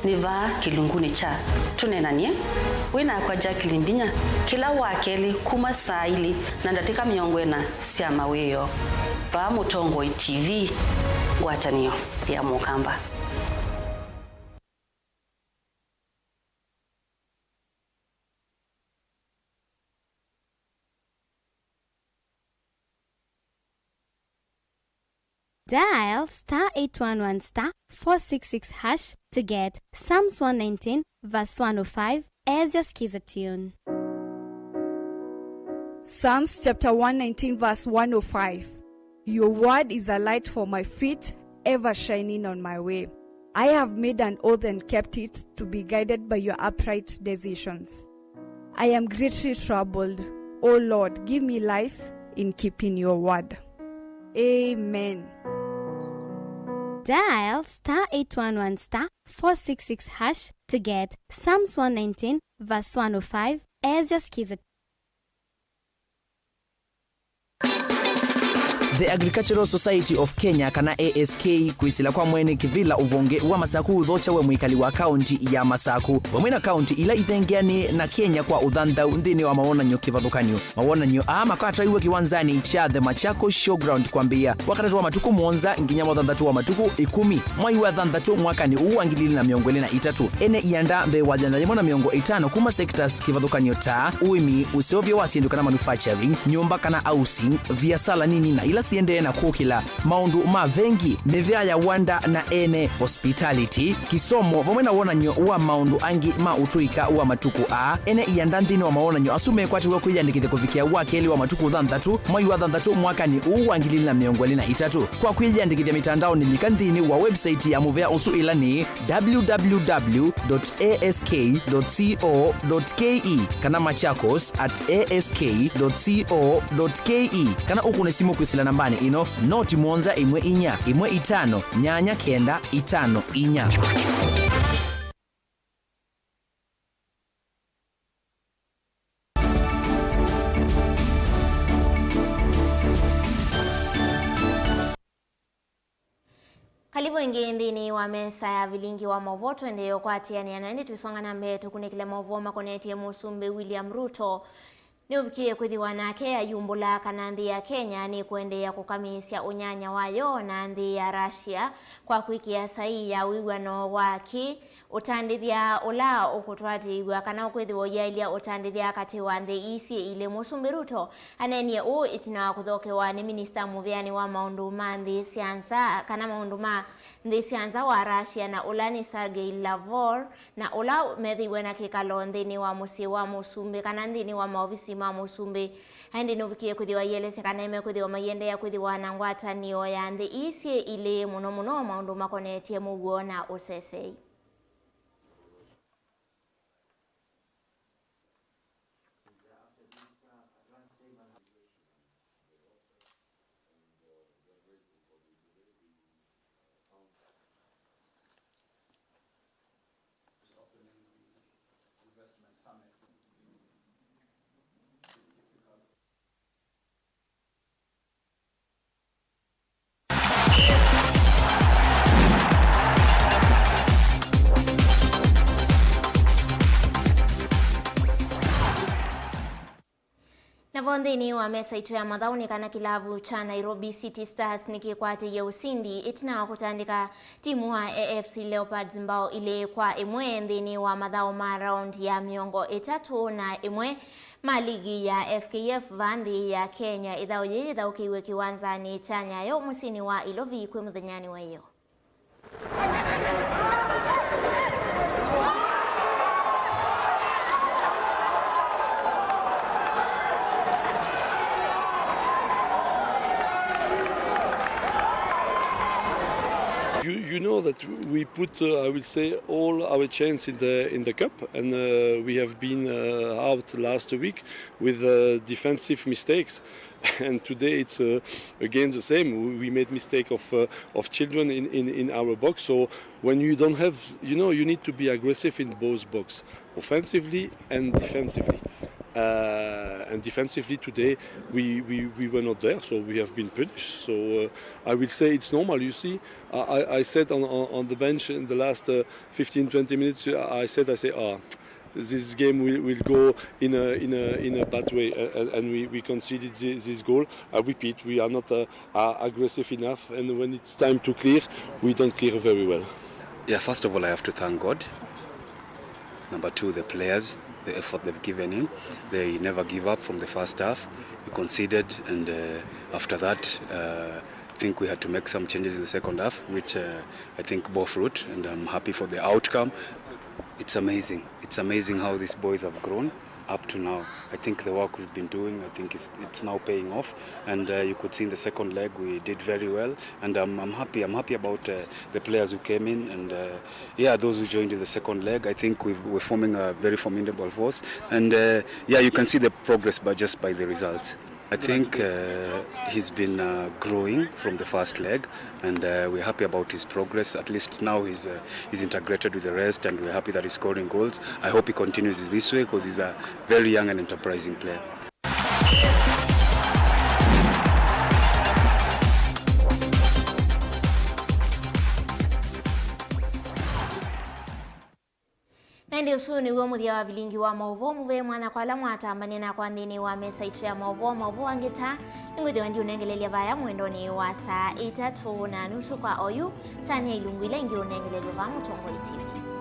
Nĩ vaa kĩlungunĩ kya Tũneenany'e wĩ nakwa Jacqueline Mbinya kĩla Wakelĩ kuma saa ilĩ na ndatĩka mĩongo ĩna sya mawĩoo, vaa Mũtongoi T V, ngwatanĩo ya Mũkamba. Dial star eight one one star four six six hash to get Psalms one nineteen verse one oh five as your Skiza tune. Psalms chapter one nineteen verse one oh five. Your word is a light for my feet, ever shining on my way. I have made an oath and kept it, to be guided by your upright decisions. I am greatly troubled. O Lord, give me life in keeping your word. Amen. Dial star eight one one star four six six hash to get Psalms one nineteen verse one oh five as your Skiza. The Agricultural Society of Kenya, kana A S K, kwĩsĩla kwa mwene kĩvĩla ũvonge wa Masaku ũthokya we mwĩkali wa kaunti ya Masaku, vamwe na kaunti ila ithengeanĩe na Kenya kwa ũthanthau nthĩnĩ wa mawonany'o kĩvathũkany'o. Mawonany'o aa makatwaiwe kĩwanzanĩ kya The Machakos Showground kwambĩĩa Wakatatũ wa matukũ mũonza nginya wathanthatũ wa matukũ ĩkũmi mwai wa thanthatũ mwakanĩ ũũ wa ngili ilĩ na mĩongo ĩlĩ na itatũ. Ene ianda mbee wa yanda yĩmwe na mĩongo ĩtano kuma sectors kĩvathũkany'o ta ũĩmi, ũseũvyo wa syĩndũ kana manufacturing, nyũmba kana housing, viasala nini na ila siendee na kũkĩla, maũndũ ma vengi, mĩvĩa ya wanda na ene, hospitality, kĩsomo, vamwe na wonany'o wa maũndũ angĩ ma ũtũĩka wa matukũ aa. Ene ianda nthĩnĩ wa mawonany'o asu mekwatĩw'a kwĩyandĩkĩthya kũvikĩa Wakelĩ wa matukũ thanthatũ mwai wa thanthatũ mwakanĩ ũũ wa ngili ilĩ na mĩongo ĩlĩ na itatũ. Kwa kwĩyandĩkĩthya mĩtandaonĩ, lika nthĩnĩ wa website ya mũvea ũsu, ĩla nĩ w w w dot a s k dot c o dot k e kana machakos at a s k dot c o dot k e, kana ũkũne simũ kwĩsĩla nambanĩ ĩno, noti mũonza ĩmwe inya ĩmwe itano nyanya kenda itano inya. Karibu ĩngĩ nthĩnĩ wa mesa ya vilingi wa maũvoo, tũendee ũkwatĩanĩa na ĩndĩ twĩsonga na mbee, tũkunĩkĩle maũvoo makonetye Mũsumbĩ William Ruto. Nĩũvikĩĩe kwĩthĩwa nake ayumbũla kana nthĩ ya Kenya nĩkũendeea kũkamĩĩsya ũnyanya wayo na nthĩ ya Russia kwa kwĩkĩa saii ya wĩw'ano wa kĩ ũtandĩthya ũla ũkũtwatĩĩw'a kana ũkwĩthĩwa ũyaĩlya ũtandĩthya katĩ wa nthĩ ii syĩ ilĩ. Mũsumbĩ Ruto aneenie ũu ĩtina wa kũthokewa nĩ minista mũvĩanĩ wa maũndũ ma nthĩ sya nza kana maũndũ ma nthĩ sya nza wa Russia, na ũla nĩ Sergei Lavrov, na ũla methĩiwe na kĩkalo nthĩnĩ wa mũsyĩ wa mũsumbĩ kana nthĩnĩ wa maovisi ma mũsumbĩ. Ĩndĩ nũvikie kwĩthĩwa aielesya kana mekwĩthĩwa maiendeea kwĩthĩwa na ngwatanĩo ya nthĩ ii syĩ ilĩ, mũno mũno maũndũ makonetye mũuo na ũsesei. Navo nthĩnĩ wa mesa itũ ya mathaũ nĩ kana kĩlavu kya Nairobi City Stars nĩkĩkwatĩie ũsindi ĩtina wa kũtandĩka timu wa A F C Leopards mbao ilĩ kwa ĩmwe nthĩnĩ wa mathaũ ma raundi ya mĩongo ĩtatũ na ĩmwe ma ligi ya F K F vaa nthĩ ya Kenya. Ĩthaũ yĩĩ yĩthaũkĩiwe kĩwanzanĩ kya Nyayo mũsyĩnĩ wa Ilovi kwĩ mũthenyanĩ wa ĩyoo. You, you know that we put, uh, I will say, all our chance in the, in the cup, and, uh, we have been, uh, out last week with, uh, defensive mistakes. And today it's, uh, again the same. We, we made mistake of, uh, of children in, in, in our box. So when you don't have, you know, you need to be aggressive in both box, offensively and defensively. Uh, and defensively today, we, we, we were not there, so we have been punished. So uh, I will say it's normal. You see, I, I, I sat on, on, on the bench in the last uh, fifteen, twenty minutes. I I said, I say, ah, this game will, will go in a, in a, in a bad way, uh, and, and we, we conceded this, this goal. I repeat, we are not uh, uh, aggressive enough, and when it's time to clear, we don't clear very well. Yeah, first of all, I have to thank God. Number two, the players, the effort they've given in. They never give up from the first half. We conceded, and uh, after that, uh, I think we had to make some changes in the second half, which uh, I think bore fruit, and I'm happy for the outcome. It's amazing. It's amazing how these boys have grown up to now. I think the work we've been doing, I think it's, it's now paying off. And uh, you could see in the second leg, we did very well. And I'm, I'm happy. I'm happy about uh, the players who came in. And uh, yeah, those who joined in the second leg, I think we've, we're forming a very formidable force. And uh, yeah, you can see the progress by just by the results. I think uh, he's been uh, growing from the first leg, and uh, we're happy about his progress. At least now he's, uh, he's integrated with the rest, and we're happy that he's scoring goals. I hope he continues this way because he's a very young and enterprising player. Na ĩndĩ ũsu nĩw'o mũthya wa vilingi wa maũvoo mũvee mwanya kwa ala mwatambanie nakwa nthĩnĩ wa mesa itũ ya maũvoo. Maũvoo angĩ ta nĩngwĩthĩwa ndiũnengelelya vaya mwendonĩ wa saa itatũ na nusu kwa oyu. Tania ilungu ila ingĩ ũnengelelwe vaa Mũtongoi T V.